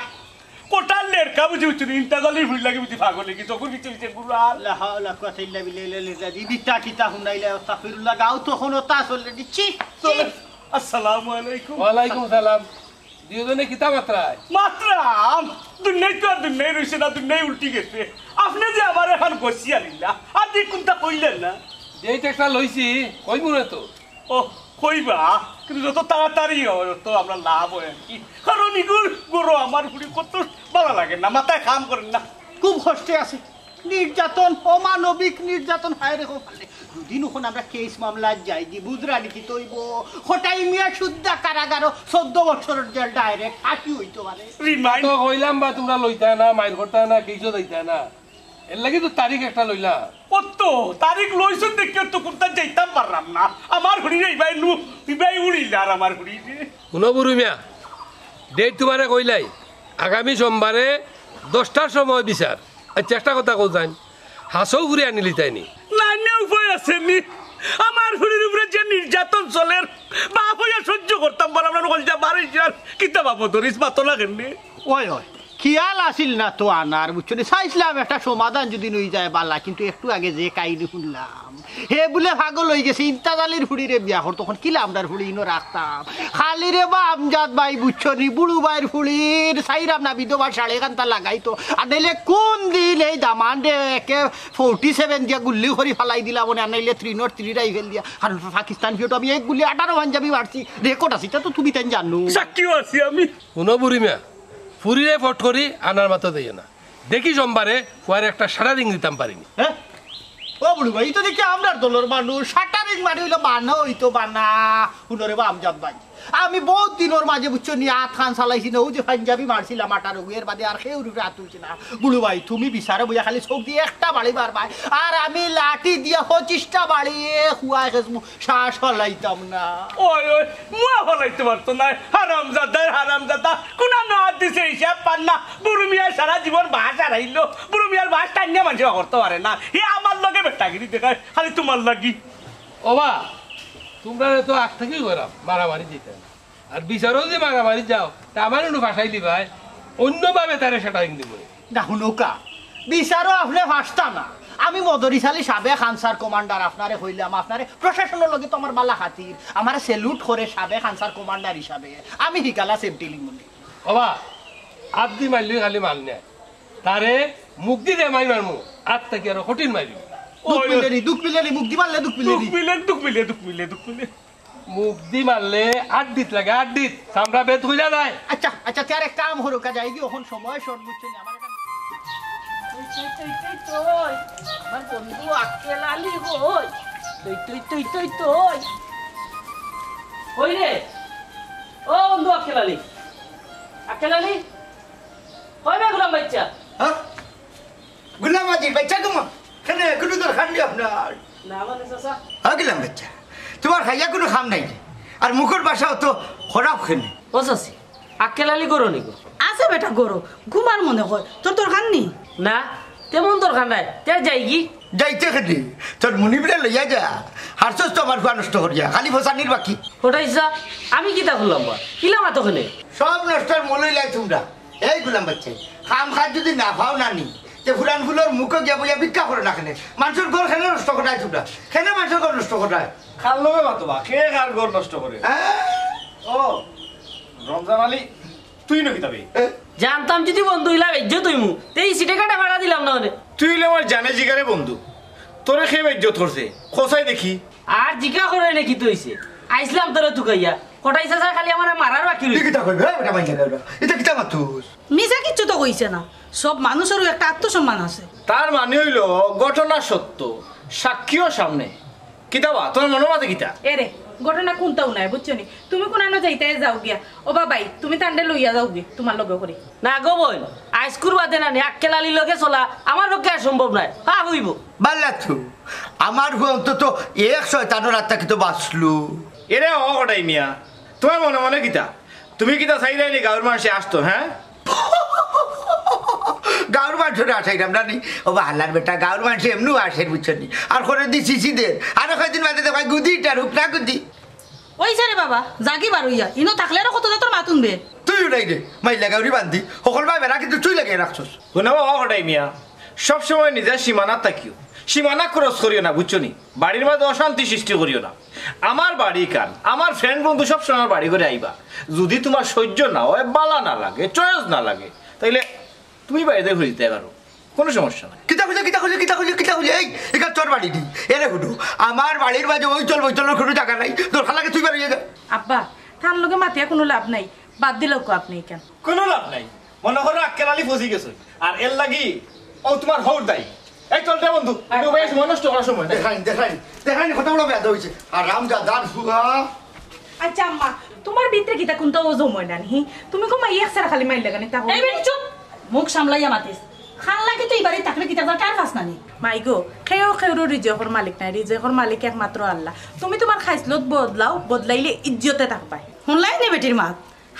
কটাইল লেরকা বুঝি, বুঝছো নি? ইন্তাজ আলীর ফুড়ি লাগি বুঝি পাগল অইগেছে, চকুর ভিতরে ভিতরে গুড়াল। লা হাওলা কুওয়াতা ইল্লা বিল্লাহ, ইলা লিজাদি, বিতা কিতা হুনাইলা, আস্তাগফিরুল্লাহ, গাও তো কোনো তা চলে দিচ্ছি। চলে। আসসালামু আলাইকুম। ওয়ালাইকুম সালাম। দুইজনে কিতা মাতরায়? মাতরাম? দুনিয়াই তো আর দুনিয়াই রইছে না, দুনিয়াই উল্টি গেছে। আপনে যে আমারে এখান গছিয়া নিলা, আর যে কোনটা কইলেন না? যেই তো একটা লইছি, কইমু না তো। ও, কইবা, কিন্তু যত তাড়াতাড়ি হয়, তত আমরা লাভ হয় আর কি। কারণ ইগুর গরু আমার ফুড়ি কত ভালা লাগে না, মাথায় কাম করে না। খুব কষ্টে আছে। নির্যাতন, অমানবিক নির্যাতন, হায় রে কপালে। দুদিন অখন আমরা কেস মামলা যাই দি, বুঝরা নি কিতা অইবো? কটাই মিয়া সুদ্ধা কারাগারো চৌদ্দ বছরর জেল direct, ফাঁসি অইতো পারে। Remind তো কইলাম বা তুমরা লইতায় না, মাইর করতায় না, কেসও যাইতায় না। এর লাগি তো তারিখ একটা লইলাম। কত তারিখ লইছইন দেখিয়া তো কুনতা যাইতাম পারলাম না। আমার ফুড়িরে ইবায় নু, ইবায় উড়িল আর আমার ফুড়িরে। হুনো বুরু মিয়া, date তুমারে কইলাই, আগামী সোমবারে দশটার সময় বিচার। আচ্ছা, একটা কথা কও যাইন, হাছাউ ঘুরে আনিলি তাই নি? না, না, উপায় আছে নি? আমার ফুড়ির উপরে যে নির্যাতন চলের, বাপ অইয়া সহ্য করতাম পারলাম না, কলিজা বারইছে আর কিতা বাপ ধরিস, মাতো না কেনে? ওই, ওই, খিয়াল আছিল না তো আনার, বুঝছো নি? চাইছিলাম একটা সমাধান যদি নই যায় বালা, কিন্তু একটু আগে যে কাহিনী হুনলাম, হে বুলে পাগল অইগেছে, ইন্তাজ আলীর ফুড়িরে বিয়া করতো, অখন কিলা আমরার ফুড়ি ইনো রাখতাম? খালি রে বা আমজাদ ভাই, বুঝছো নি, বুরু ভাইর ফুড়ির চাইরাম না বিধবা শাড়ি কান্তা লাগাইতো। আর নাইলে কোন দিন এই দামান্দে একে forty seven দিয়া গুল্লি করি ফালাই দিলাম, মানে, আর নাইলে three nought three rifle দিয়া। কারণ পাকিস্তান ফিরত আমি এক গুল্লি আঠারো পাঞ্জাবি মারছি, record আছে, ইটা তো তুমি তাইন জানো। সাক্ষীও আছি আমি। হুনো বুরু মিয়া, ফুড়িরে ফট করি আনার মাতো দিও না। দেখি সোমবারে ফুয়ারে একটা shattering দিতাম পারি নি। হ্যাঁ? ও বুরু ভাই, ই তো দেখি আমরার দলর মানুষ, shattering মারি অইলো বানা অইতো বানা। হুনো রে বা আমজাদ ভাই, আমি বউত দিনর মাঝে, বুঝছো নি, আত খান চালাইছি না, অউ যে পাঞ্জাবি মারছিলাম আঠারো গু, এর বাদে আর কেউর উপরে আত তুলছি না। বুরু ভাই, তুমি বিচারো বইয়া খালি চউখ দি একটা বাড়ি মারবায়, আর আমি লাঠি দিয়া পঁচিশটা বাড়ি এক ফুয়ায় খেছমু, শ্বাস ফালাইতাম না। ওই, ওই, মুয়া ফালাইতে পারতো না, হারামজাদার হারামজাদা, কুনা না দিছে হিসাব পার না। বুরু মিয়া সারা জীবন বাঁশ হারাইলো, বুরু মিয়ার বাঁশ টানিয়া মানষে করতো পারে না। হে আমার লগে বেটাগিরি দেখায়, খালি তুমার লাগি। ওবা, তুমরারে তো আগ থাকি কইরাম মারামারি দিতায় না। আর বিচারো যে মারামারি যাও, তে আমারে নু ফাঁসাই দিবায়, অইন্যভাবে তারে সেটা দিমু। না, হুনউক্কা, বিচারো আপনে ফাঁসতা না। আমি মদরিছ আলী, সাবেক আনসার কমান্ডার, আপনারে কইলাম, আপনারে প্রশাসনর লগে তো আমার বালা খাতির, আমারে salute করে সাবেক আনসার কমান্ডার হিসাবে, আমি হিকালা সেফ ডিলিং মনে। ওবা, আত দি মারলে খালি মার নায়, তারে মুখ দি যে মাইর মারমু, আত থাকি আরো কঠিন মাইর। দুখ মিলে নি, দুখ মিলে নি, মুখ দি মারলে দুখ মিলে নি। দুখ মিলে, দুখ মিলে, দুখ মিলে, দুখ মিলে। মুখ দি মারলে আড্ডিত লাগে, আড্ডিত। চামড়া বেদ হইলা যায়। আচ্ছা, আচ্ছা, তে আর এক কাম করউক্কা, যাইগি, অখন সময় short, বুঝছো নি? আমার একটা তই, তই, তই, তই, তই। আমার বন্ধু আক্কেল আলী কই? তই, তই, তই, তই, তই। কই রে? ও বন্ধু আক্কেল আলী। আক্কেল আলী? কই বে গুলাম বাইচ্চা? হ্যাঁ? গুলাম আলীর বাইচ্চা তুমি? কেনে, কুনু দরকার নি আপনার? না মানে চাচা। হ্যাঁ, গুলাম বাইচ্চা, তুমার খাইয়া কুনু কাম নাই নি? আর মুখর ভাষাও তো খারাপ কেনে? ও চাচি, আক্কেল আলী ঘরো নি গো? আছে বেটা ঘরো, ঘুমার মনে কয়, তোর দরকার নি? না, তেমন দরকার নাই, তে যাইগি। যাইতে কেনে? তোর মুনিবরে লইয়া যা। হারছস তো আমার ফুয়া নষ্ট করিয়া, খালি ফসানির বাকি। কটাই চাচা, আমি কিতা করলাম বা? কিলা মাতো কেনে? সব নষ্টর মূল অইলায় তুমরা। এই গুলাম বাইচ্চা, কাম কাজ যুদি না পাও না নি, তে ফুলান ফুলর মুখো গিয়া বইয়া ভিক্ষা করো না কেনে? মানষর ঘর কেনে নষ্ট করায় তুমরা? কেনে মানষর ঘর নষ্ট করায়? কার লগে মাতো বা? কে কার ঘর নষ্ট করে? হ্যাঁ? ও, রমজান আলী, তুই নু কিতা বে? এ? জানতাম যুদি বন্ধু ইলা বেইজ্জত অইমু, তে ই সিটে কাটে ভাড়া দিলাম না অনে। তুই অইলে আমার জানে জিগারে বন্ধু, তোরে কে বেইজ্জত করছে? কও চাই দেখি। আর জিগা করে নে কিতা অইছে? আইছলাম তোরে তুকাইয়া। কটাই চাচা খালি আমারে মারার বাকি রইছে। ইতা কিতা কইবে? এই বেটা মাইয়া বেটা। ইতা কিতা মাতুস? মিছা কিচ্ছু তো কইছে না। সব মানুষেরও একটা আত্মসম্মান আছে। তার মানে অইলো ঘটনা সত্য, সাক্ষীও সামনে। কিতা বা, তোর মনর মাঝে কিতা? এরে, ঘটনা কুনটাও নাই, বুঝছো নি? তুমি কুনানো যাইতায় যাও গিয়া। ও বাবাই, তুমি তানরে লইয়া যাও গি, তুমার লগে করি। না গো বইন, আইজকুর বাদে নানি আক্কেল আলীর লগে চলা আমার পক্ষে আর সম্ভব নায়। পাপ অইবো। বাল্লা তু, আমার ফুয়া অন্তত এক শয়তানর আত থাকি তো বাঁচলো। এরে ও কটাই মিয়া, তুমার মনে মনে কিতা? তুমি কিতা চাইরায় নি গাউর মানষে আসতো, হ্যাঁ? গাউর মানষরে আসাইরাম না নি? ও বা হালার বেটা, গাউর মানষে এমনেউ আসের, বুঝছো নি? আর করে দি সিসি দের। আরো কয়দিন বাদে দেখায় গুদি ইটার হুক না গুদি। অইছে রে বাবা, যাগি বারইয়া। ইনো থাকলে আরো কত জাতর মাত হুনবে। তুই উঠাই দে, মাইলা গাউরি বান্দি। হকল ভাই বেড়া কিন্তু তুই লাগিয়া রাখছস। হুনো বাবা, কটাই মিয়া, সবসময় নিজের সীমানা থাকিও। সীমানা cross করিও না, বুঝছো নি? বাড়ির মাঝে অশান্তি সৃষ্টি করিও না। আমার বাড়ি কান, আমার friend বন্ধু সবসময় আমার বাড়ি ঘরে আইবা। যুদি তুমার সইজ্য না অয়, বালা না লাগে, choice না লাগে, তাইলে তুমি বাইরে ঘুরে দিতে পারো, কুনু সমস্যা নাই। কিতা কইলে, কিতা কইলে, কিতা কইলে, কিতা কইলে? এই, ইখান তোর বাড়ি নি? এরে হুনো, আমার বাড়ির মাঝে অইতল বইতলর কুনু জাগা নাই, দরকার লাগে তুই বারইয়া যা। আব্বা, তার লগে মাতিয়া কুনু লাভ নাই, বাদ দিলাউক্কা আপনে ইখান। কুনু লাভ নাই। মনো করো আক্কেল আলী ফসি গেছে। আর এরলাগি অউ তুমার হউর দায়ী। এই চল রে বন্ধু, আয়। তুমি ভাই সময় নষ্ট করার সময় নাই। দেখাইন, দেখাইন, দেখাইন, কত বড় বেয়াদব অইছে। হারামজাদার ফুয়া। আচ্ছা আম্মা, তুমার ভিতরে কিতা কুনটাও জমে না নি? তুমি গো মাই এক সারা খালি মাইর লাগানি তা এই বেটি চুপ! মুখ সামলাইয়া মাতিস। খাল লাগি তো ইবারে থাকলে কিতা তার কার কাছ নানি? মাই গো, কেউ কেউর রিজিকর মালিক নায়, রিজিকর মালিক একমাত্র আল্লাহ। তুমি তুমার খাইছলত বদলাও, বদলাইলে ইজ্জতে থাকবায়। হুনলায় নি বেটির মাত?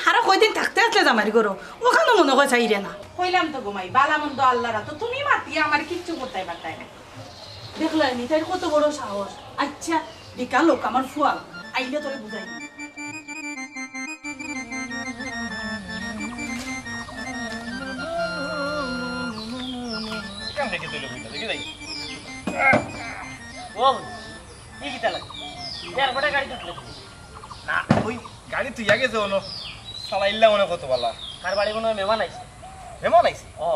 আরো কয়দিন থাকতে আছলে জামাইর ঘরো, অখানও মনো কয় চাইরে না। কইলাম তো গো মাই, বালা মন্দ আল্লার আতো, তুমি মাতিয়া আমারে কিচ্ছু করতায় পারতায় না। দেখলায় নি তাইর কত বড় সাহস। আচ্ছা, বিকাল অউক, আমার ফুয়া আইলে তোরে বুঝাই। ও, ই কিতা লাগে? এয়ারপোর্টে গাড়ি তুলতে। না, ওই গাড়ি তুইয়া গেছে অনো। চালাইলা মনে কত বালা। কার বাড়ি মনে অয় মেহমান আইছে। মেহমান আইছে? ও।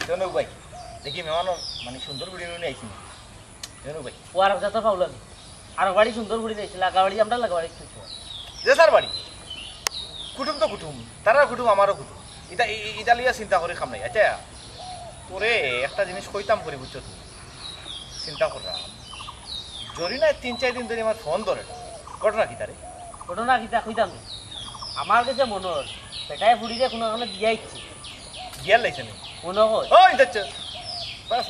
জনক ভাই, দেখি মেহমানর মানে সুন্দর করে উনি আইছে না। জনক ভাই। ও আর যত পাউলা নি। আর বাড়ি সুন্দর করে যাইছে, লাগা বাড়ি আমরা লাগা বাড়ি খুঁজছি। যে স্যার বাড়ি। কুটুম তো কুটুম, তারার কুটুম আমারও কুটুম। ইতা, ই-, ই-, ইতা লইয়া চিন্তা করি কাম নাই। আচ্ছা, তোরে একটা জিনিস কইতাম করি, বুঝছো তুই? চিন্তা করলাম। জরিনায় তিন চাইর দিন ধরি আমার ফোন ধরে না। ঘটনা কিতা রে? ঘটনা কিতা কইতাম নি? আমার গেছে মনো অর, বেটায় ফুড়িরে কুনু কারণে বিয়া ইচ্ছে। বিয়ার লাইছে নি? মনো অয়। ওই দেখছে। বাস।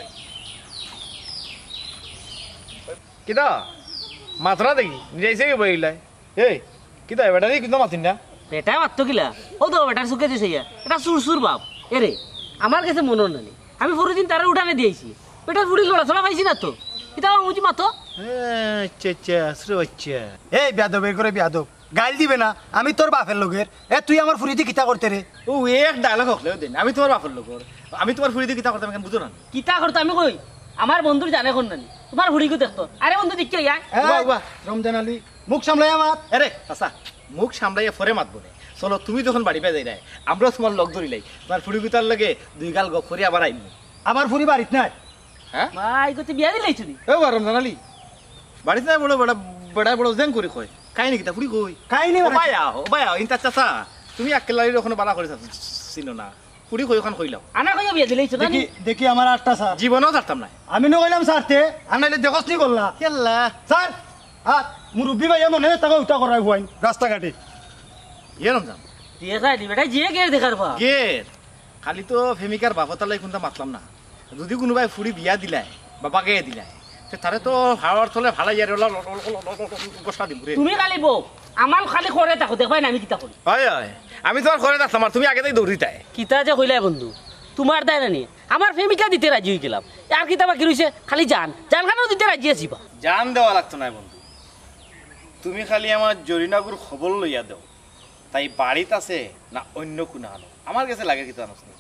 কিতা? মাতরা দেখি, নিজে আইছে কি বইলাই? এই, কিতা, বেটা দেখি কিন্তু মাতিন না? বেটায় মাততো কিলা? ও তো বেটার চউখে যে চাইয়া, এটা চুর চুর বাপ। এরে, আমার গেছে মনো নাই। আমি পরদিন তারে উঠানে দিয়াইছি। বেটার ফুড়ি লড়াচড়া পাইছি না তো। কিতা বাবা মুজি মাতো? এ, আচ্ছা, আচ্ছা, আছরে বাচ্চা। এই বেয়াদব, এর করে বেয়াদব। গাইল দিবে না, আমি তোর বাপের লগের। এ, তুই আমার ফুড়িদি কিতা করতে রে? ও, এক ডায়লগ হকলেও দেন, আমি তোমার বাপর লগর, আমি তোমার ফুড়িদি কিতা করতাম, এখানে বুঝো না? কিতা করতো আমি কই? আমার বন্ধুর জানে কোন নানি? তোমার ফুড়িগু দেখতো। আরে বন্ধু, দেখি আয়। এ, উবা, উবা। রমজান আলী, মুখ সামলাই আমার। আরে, চাচা, মুখ সামলাইয়া পরে মাতবো নে। চলো, তুমি যখন বাড়ি পাই যাই নাই, আমরাও তোমার লগ ধরিলাই। তোমার ফুড়িগুতার লগে দুই গাল গপ করি আবার আইমু। আমার ফুড়ি বাড়িত নাই। হ্যাঁ? মা, এই করতে বিয়া দিলাইছো নি? এ বা রমজান আলী, বাড়িত নাই বড়, বড়, বড়, বড় জেং করি কয়। কাহিনী কিতা, ফুড়ি কই? কাহিনী ও বাড়াই। বায়া, ও বায়া, ইনতা চাচা, তুমি আক্কেল আলীর ওখানে বালা করে চিনো না। ফুড়ি কই ওখান কইলাও। আনা কইও বিয়া দিলাইছো না নি? দেখি, দেখি আমার আটটা স্যার। জীবনেও ছাড়তাম না। আমি না কইলাম স্যার তে, আর নাইলে দেখোস নি করলা। কেল্লা? স্যার, আর মুরব্বি ভাইয়া মনে হয় তাকে উঠা করায় হুয়াইন রাস্তাঘাটে। ইয়ে রমজান। দিয়ে যায় নি বেটা, যে গের দেখার পা। গের। খালি তো প্রেমিকার বাপতালাই কোনটা মাতলাম না। যদি কোনোবায় ফুড়ি বিয়া দিলায় বা বাগাইয়া দিলায়, তে তারে তো হাওয়ার তলে ভাড়া ইয়ারে ওলা গোসা দিব রে। তুমি খালি বউ, আমার খালি করে থাকো, দেখবাই না আমি কিতা করি। হয়, হয়। আমি তোমার করে থাকতাম আর তুমি আগে তাই দৌড়িতায়। কিতা যে কইলায় বন্ধু, তোমার দায় না নি? আমার প্রেমিকা দিতে রাজি হয়ে গেলাম। আর কিতা বাকি রইছে? খালি জান, জান খানও দিতে রাজি আছি বা। জান দেওয়া লাগতো না বন্ধু, তুমি খালি আমার জরিনাগুর খবর লইয়া দেও। তাই বাড়িত আছে না অন্য কোনো আনো? আমার গেছে লাগে কিতা জানোস নি?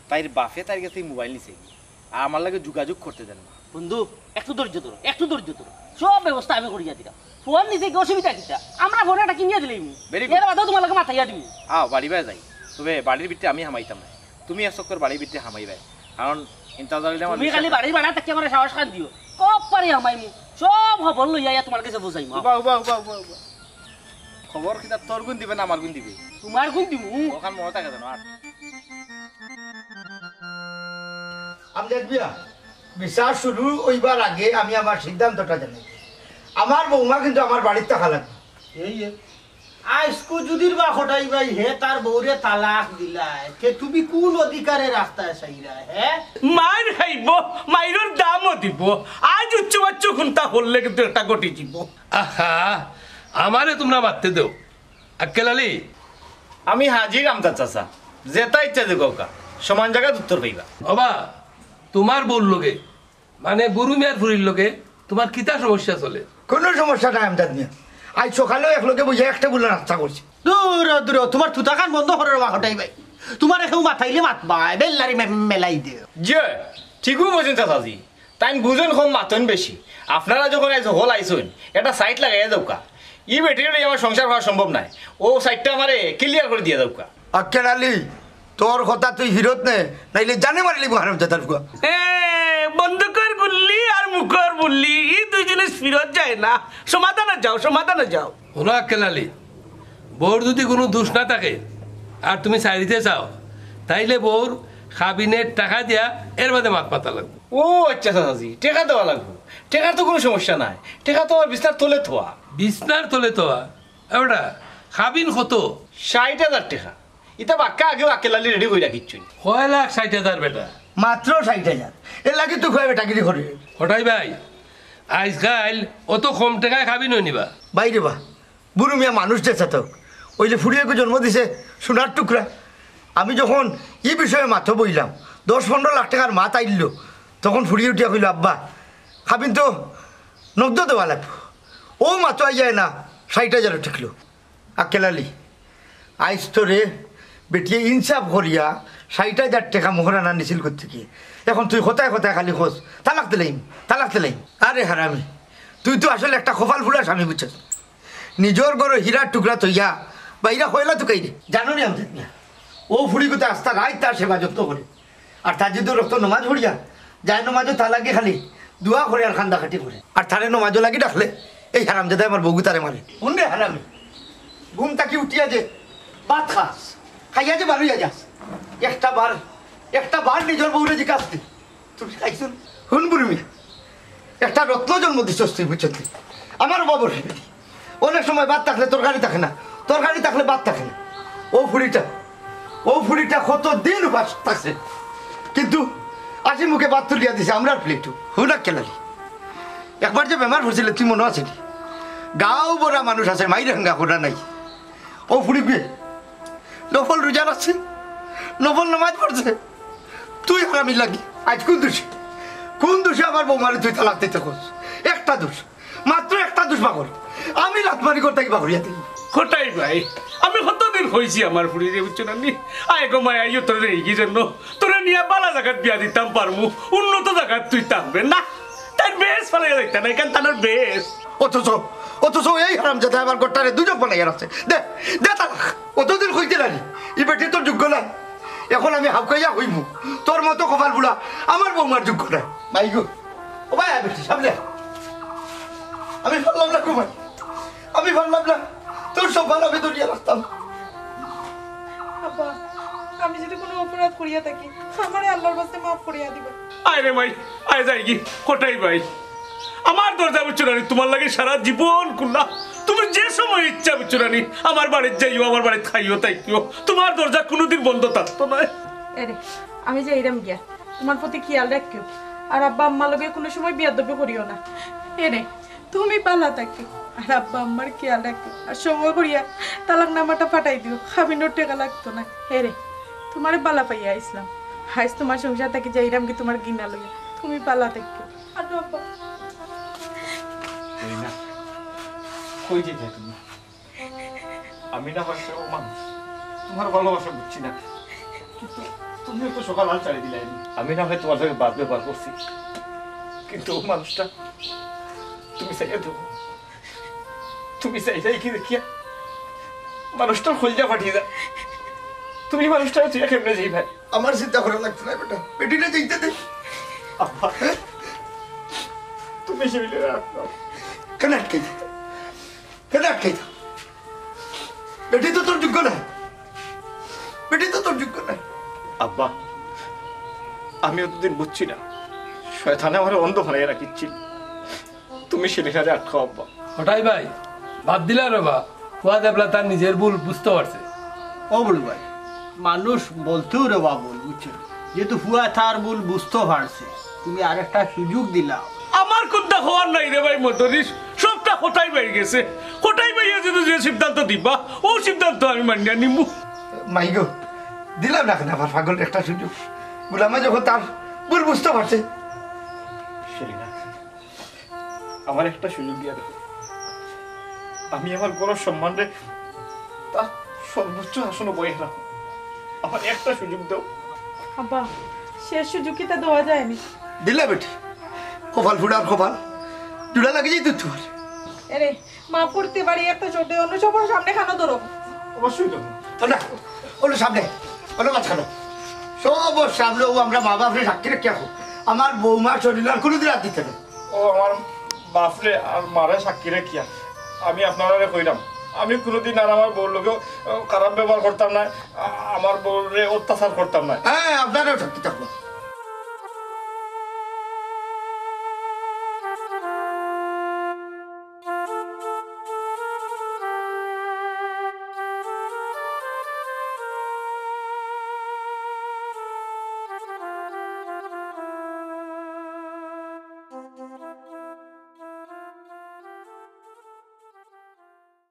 তাইর বাপে তাইর গেছে মোবাইল নিছে গি, আর আমার লগে যোগাযোগ করতে দেন না। বন্ধু, একটু ধৈর্য ধরো, একটু ধৈর্য ধরো, সব ব্যবস্থা আমি করিয়া দিলাম। ফোন নিছে কি অসুবিধা কিতা? আমরা ফোন একটা কিনিয়া দিলাইমু। Very good. এর বাদেও তোমার লগে মাতাইয়া দিমু। আও, বাড়ি বায় যাই। তবে বাড়ির ভিতরে আমি হামাইতাম না, তুমি এক চক্কর বাড়ির ভিতরে হামাইবায়, কারণ ইন্তাজ আলী আমার তুমি বিশ্বাস খালি আছে। বাড়ির বাড়া থাকি আমার সাহস খান দিও, কব পারি হামাইমু, সব খবর লইয়া আইয়া তোমার গেছে বুঝাইমু। উবা, উবা, উবা, উবা, উবা। খবর কিতা তোর গুণ দিবে না আমার গুণ দিবে? তোমার গুণ দিমু। ওখান মনে থাকে যেন আর। আমজাদ মিয়া, বিচার শুরু অইবার আগে আমি আমার সিদ্ধান্তটা জানাই। আমার বৌমা কিন্তু আমার বাড়িত থাকা লাগবে। এই, এই। আইজকু যুদির বা কটাই ভাই হে তার বউরে তালাক দিলায়, তে তুমি কোন অধিকারে রাখতায় চাইরায়, হে? মাইর খাইবো, মাইরর দামও দিবো। আইজ উচ্চ বাচ্চ খুনতা করলে কিন্তু একটা ঘটি দিব। আহা, আমারে তোমরা মাততে দেও। আক্কেল আলী। আমি হাজির আমজাদ চাচা, যেটা ইচ্ছা যে কউক্কা, সমান জাগাত উত্তর পাইবা। ওবা, তোমার বউর লগে, মানে বুরু মিয়ার ফুড়ির লগে তোমার কিতা সমস্যা চলে? কোনো সমস্যা নাই আমজাদ মিয়া, আইজ সকালেও এক লগে বইয়া একটা বুলা নাস্তা করছি। দূর, দূর, তোমার তুতাখান বন্ধ করো রে বা কটাই ভাই। তোমারে কেউ মাতাইলে মাতবায়, বেল্লারি মে-, মেলাই দেও। জি, ঠিকউ কইছইন চাচাজি। তাইন বুঝইন কম, মাতইন বেশি। আপনারা যখন আইজ হকল আইছইন, একটা সাইট লাগাইয়া দেউক্কা। ই বেটিরে লইয়া আমার সংসার করা সম্ভব নায়। অউ সাইটটা আমারে clear করি দিয়া দেউক্কা। আক্কেল আলী, তোর কথা তুই ফিরত নে, নাইলে জানে মারিলিমু হারামজাদার ফুয়া। এ, বন্দুকর গুল্লি আর মুখর বুলি, ই দুই জিনিস ফিরত যায় না। সমাধানে যাও, সমাধানে যাও। হুনো আক্কেল আলী, বউর যুদি কুনু দুষ না থাকে আর তুমি ছাড়িতে চাও, তাইলে বউর খাবিনের টেকা দিয়া এর বাদে মাত মাতা লাগবো। ও আচ্ছা চাচাজি, টেকা দেওয়া লাগবো। টেকার তো কুনু সমস্যা নাই, টেকা তো আমার বিছনার তলে থোয়া। বিছনার তলে থোয়া? এ বেটা, খাবিন কত? ষাইট হাজার টেকা। ইতা বাক্কা আগেউ আক্কেল আলী ready করি রাখিছইন। কয় লাখ ষাইট হাজার বেটা? মাত্র ষাইট হাজার। এর লাগি তো কয় বেটাগিরি করে। কটাই ভাই, আইজকাইল অত কম টেকায় খাবিন অয়নি বা? বাইরে বা, বুরু মিয়া মানুষ যে চাতক, অইলে ফুড়িয়ে জন্ম দিছে সোনার টুকরা। আমি যখন ই বিষয়ে মাতো বইলাম, দশ পনরো লাখ টেকার মাত আইলো, তখন ফুড়িয়ে উঠিয়া কইলো, "আব্বা, খাবিন তো নগদ দেওয়া লাগবো।" অউ মাতো আইয়া না, ষাইট হাজারও ঠেকলো। আক্কেল আলী, আইজ তোরে বেটিয়ে ইনসাফ করিয়া ষাইট হাজার টেকা মোহরানা নিছিল করতে গিয়ে। এখন তুই কথায় কথায় খালি কস, "তালাক দিলাইমু, তালাক দিলাইমু।" আরে হারামি, তুই তো আসলে একটা কপাল ফুড়া স্বামী, বুঝছস? নিজর ঘরো হীরার টুকরা থইয়া বাইরে কয়লা তুকাইরে। জানো নি আমজাদ মিয়া, অউ ফুড়িগুতা আস্তা রাইত তার সেবা যত্ন করে। আর তার যদি রক্ত নমাজ পড়িয়া যায়, নমাজও তা লাগে খালি দোয়া করে আর কান্দাকাটি করে। আর তারে নমাজও লাগি ডাকলে এই হারামজাদায় আমার বউগুতারে মারে। হুন রে হারামি, ঘুম থাকি উঠিয়া যে ভাত খাস, খাইয়া যে বারইয়া যাস, একটা বার, একটা বার নিজর বউরে জিকাস নি, "তুমি খাইছো নি?" হুন বুরু মিয়া, একটা রত্ন জন্ম দিছস তুই, বুঝছস নি? আমার বাবর অনেক সময় ভাত থাকলে তরকারি থাকে না, তরকারি থাকলে ভাত থাকে না। অউ ফুড়িটা, অউ ফুড়িটা কত দিন উপাস থাকছে, কিন্তু হাসি মুখে ভাত তুলিয়া দিছে আমরার প্লেটো। হুন আক্কেল আলী, একবার যে বেমার পড়ছিলে তুই মনো আছে নি? গাঁও ভরা মানুষ আছে, মাইর হাঙ্গা করা নাই। ও ফুড়ি বিয়ে, নফল রোজা রাখছে, নফল নামাজ পড়ছে, তুই হারামির লাগি। আইজ কুন দুষে, কুন দুষে আমার বৌমারে তুই তালাক দিতে কস? একটা দুষ, মাত্র একটা দুষ পাগল। আমি লাত মারি করতে কি বাগড়িয়া দিই? কটাই ভাই, আমি কতদিন কইছি আমার ফুড়িরে, বুঝছো না নি? আয় গো মায়া, আইও তোরে নেই কি জন্য? তোরে নিয়া বালা জাগাত বিয়া দিতাম পারমু, উন্নত জাগাত তুই থাকবে না। তার বেশ ফালাই যাইতা না, এখান তানোর বেশ। অথচ, অথচ এই হারামজাদা আমার ঘরটারে দুজক বানাইয়া রাখছে। দে, দে তালাক। অতদিন কইতে নানি, ই বেটি তোর যোগ্য না। এখন আমি হাউকাইয়া কইমু, তোর মতো কপাল বুড়া আমার বৌমার যোগ্য না। মাই গো, ও ভাই, আমি সামনে, আমি পারলাম না গো ভাই, আমি পারলাম না। তোর সব ভালো আমি ধরিয়া রাখতাম। আব্বা, আমি যদি কোনো অপরাধ করিয়া থাকি, আমারে আল্লাহর বাস্তে মাফ করিয়া দিবা। আয় রে মাই, আয় যাই কি, কটাই ভাই। আমার দরজা বুঝছো না নি, তোমার লাগি সারা জীবন খুলা। তুমি যে সময় ইচ্ছা বুঝছো না নি, আমার বাড়িত যাইও, আমার বাড়িত খাইও, তাইকিও। তোমার দরজা কোনোদিন বন্ধ থাকতো না। এরে, আমি যাইরাম গিয়া, তোমার প্রতি খেয়াল রাখিও। আর আব্বা আম্মার লগে কোনো সময় বেয়াদবি করিও না। এরে, তুমি বালা থাকিও, আর আব্বা আম্মার খেয়াল রাখিও। আর সময় করিয়া তালাক নামাটা ফাটাই দিও, খাবিনোর টেকা লাগতো না। এরে, তোমারে বালা পাইয়া আইসলাম, আইজ তোমার সংসার থাকি যাইরাম কি তোমার ঘৃণা লইয়া। তুমি বালা থাকিও। আর আব্বা। কই না, কই যাইতায় তুমি? আমি না হয় ও মানুষ, তোমার ভালোবাসা বুঝছি না, কিন্তু তুমি তো সকাল হাল ছাড়ি দিলায়। আমি না হয় তোমার লগে বাদ ব্যবহার করছি, কিন্তু ও মানুষটা তুমি চাইয়া দেবো, তুমি চাইলে কি দেখিয়া মানুষটার কলিজা ফাটিয়া যায়। তুমি মানুষটা তুই কেমনে যাই ভাই? আমার চিন্তা করা লাগতো না বেটা, বেটিরে যাইতে দে। আব্বা, তুমি সেগুলো রাখো। কেন আটকাই? কেন আটকাই? বেটি তো তোর যোগ্য না, বেটি তো তোর যোগ্য না। আব্বা, আমি অতদিন বুঝছি না, শয়তানে আমার অন্ধ বানাইয়া রাখিচ্ছিল। তুমি সেলিনারে আটকাও আব্বা। কটাই ভাই, বাদ দিলা রে বা, ফুয়া এবলা তার নিজের ভুল বুঝতে পারছে। ও বড় ভাই, মানুষ বলতেও রে বা ভুল, বুঝছো? যেহেতু ফুয়া তার ভুল বুঝতে পারছে, তুমি আরেকটা সুযোগ দিলাও। আমার কুন্তা কওয়ার নাই রে ভাই মদরিস, সবটা কটাই ভাইর গেছে। কটাই ভাইয়ে যদি যে সিদ্ধান্ত দিবা, ও সিদ্ধান্ত আমি মানিয়া নিমু। মাই গো, দিলাম না কেন আমার পাগল একটা সুযোগ? গুলামে যখন তার ভুল বুঝতে পারছে। সেলিনা, আমার একটা সুযোগ দিয়া দেখো, আমি আমার ঘরর সম্মানরে তার সর্বোচ্চ আসনো বয়ে রাখো। আমার একটা সুযোগ দাও। আব্বা, শেষ সুযোগ কিতা দেওয়া যায়নি? দিলা বেটি, কপাল ফুড়ার কপাল, জুড়া লাগি যাইতো তোমার। এরে, মাফ করতে পারি একটা চোটে, অন্য সবার সামনে খানো ধরো। অবশ্যই দেবো। না, ওলো সামনে, ওলো মাঝখানো। সব ওর সামনে ও আমরা মা বাপরে সাক্ষী রেখে আসো। আমার বৌমার শরীর আর কোনোদিন আর দিতে না। ও আমার বাপরে আর মারে সাক্ষী রেখিয়া আমি আপনারারে কইরাম, আমি কোনোদিন আর আমার বউর লগেও, আহ, খারাপ ব্যবহার করতাম না, আ-, আমার বউরে অত্যাচার করতাম না। হ্যাঁ, আপনারাও সাক্ষী থাকবো।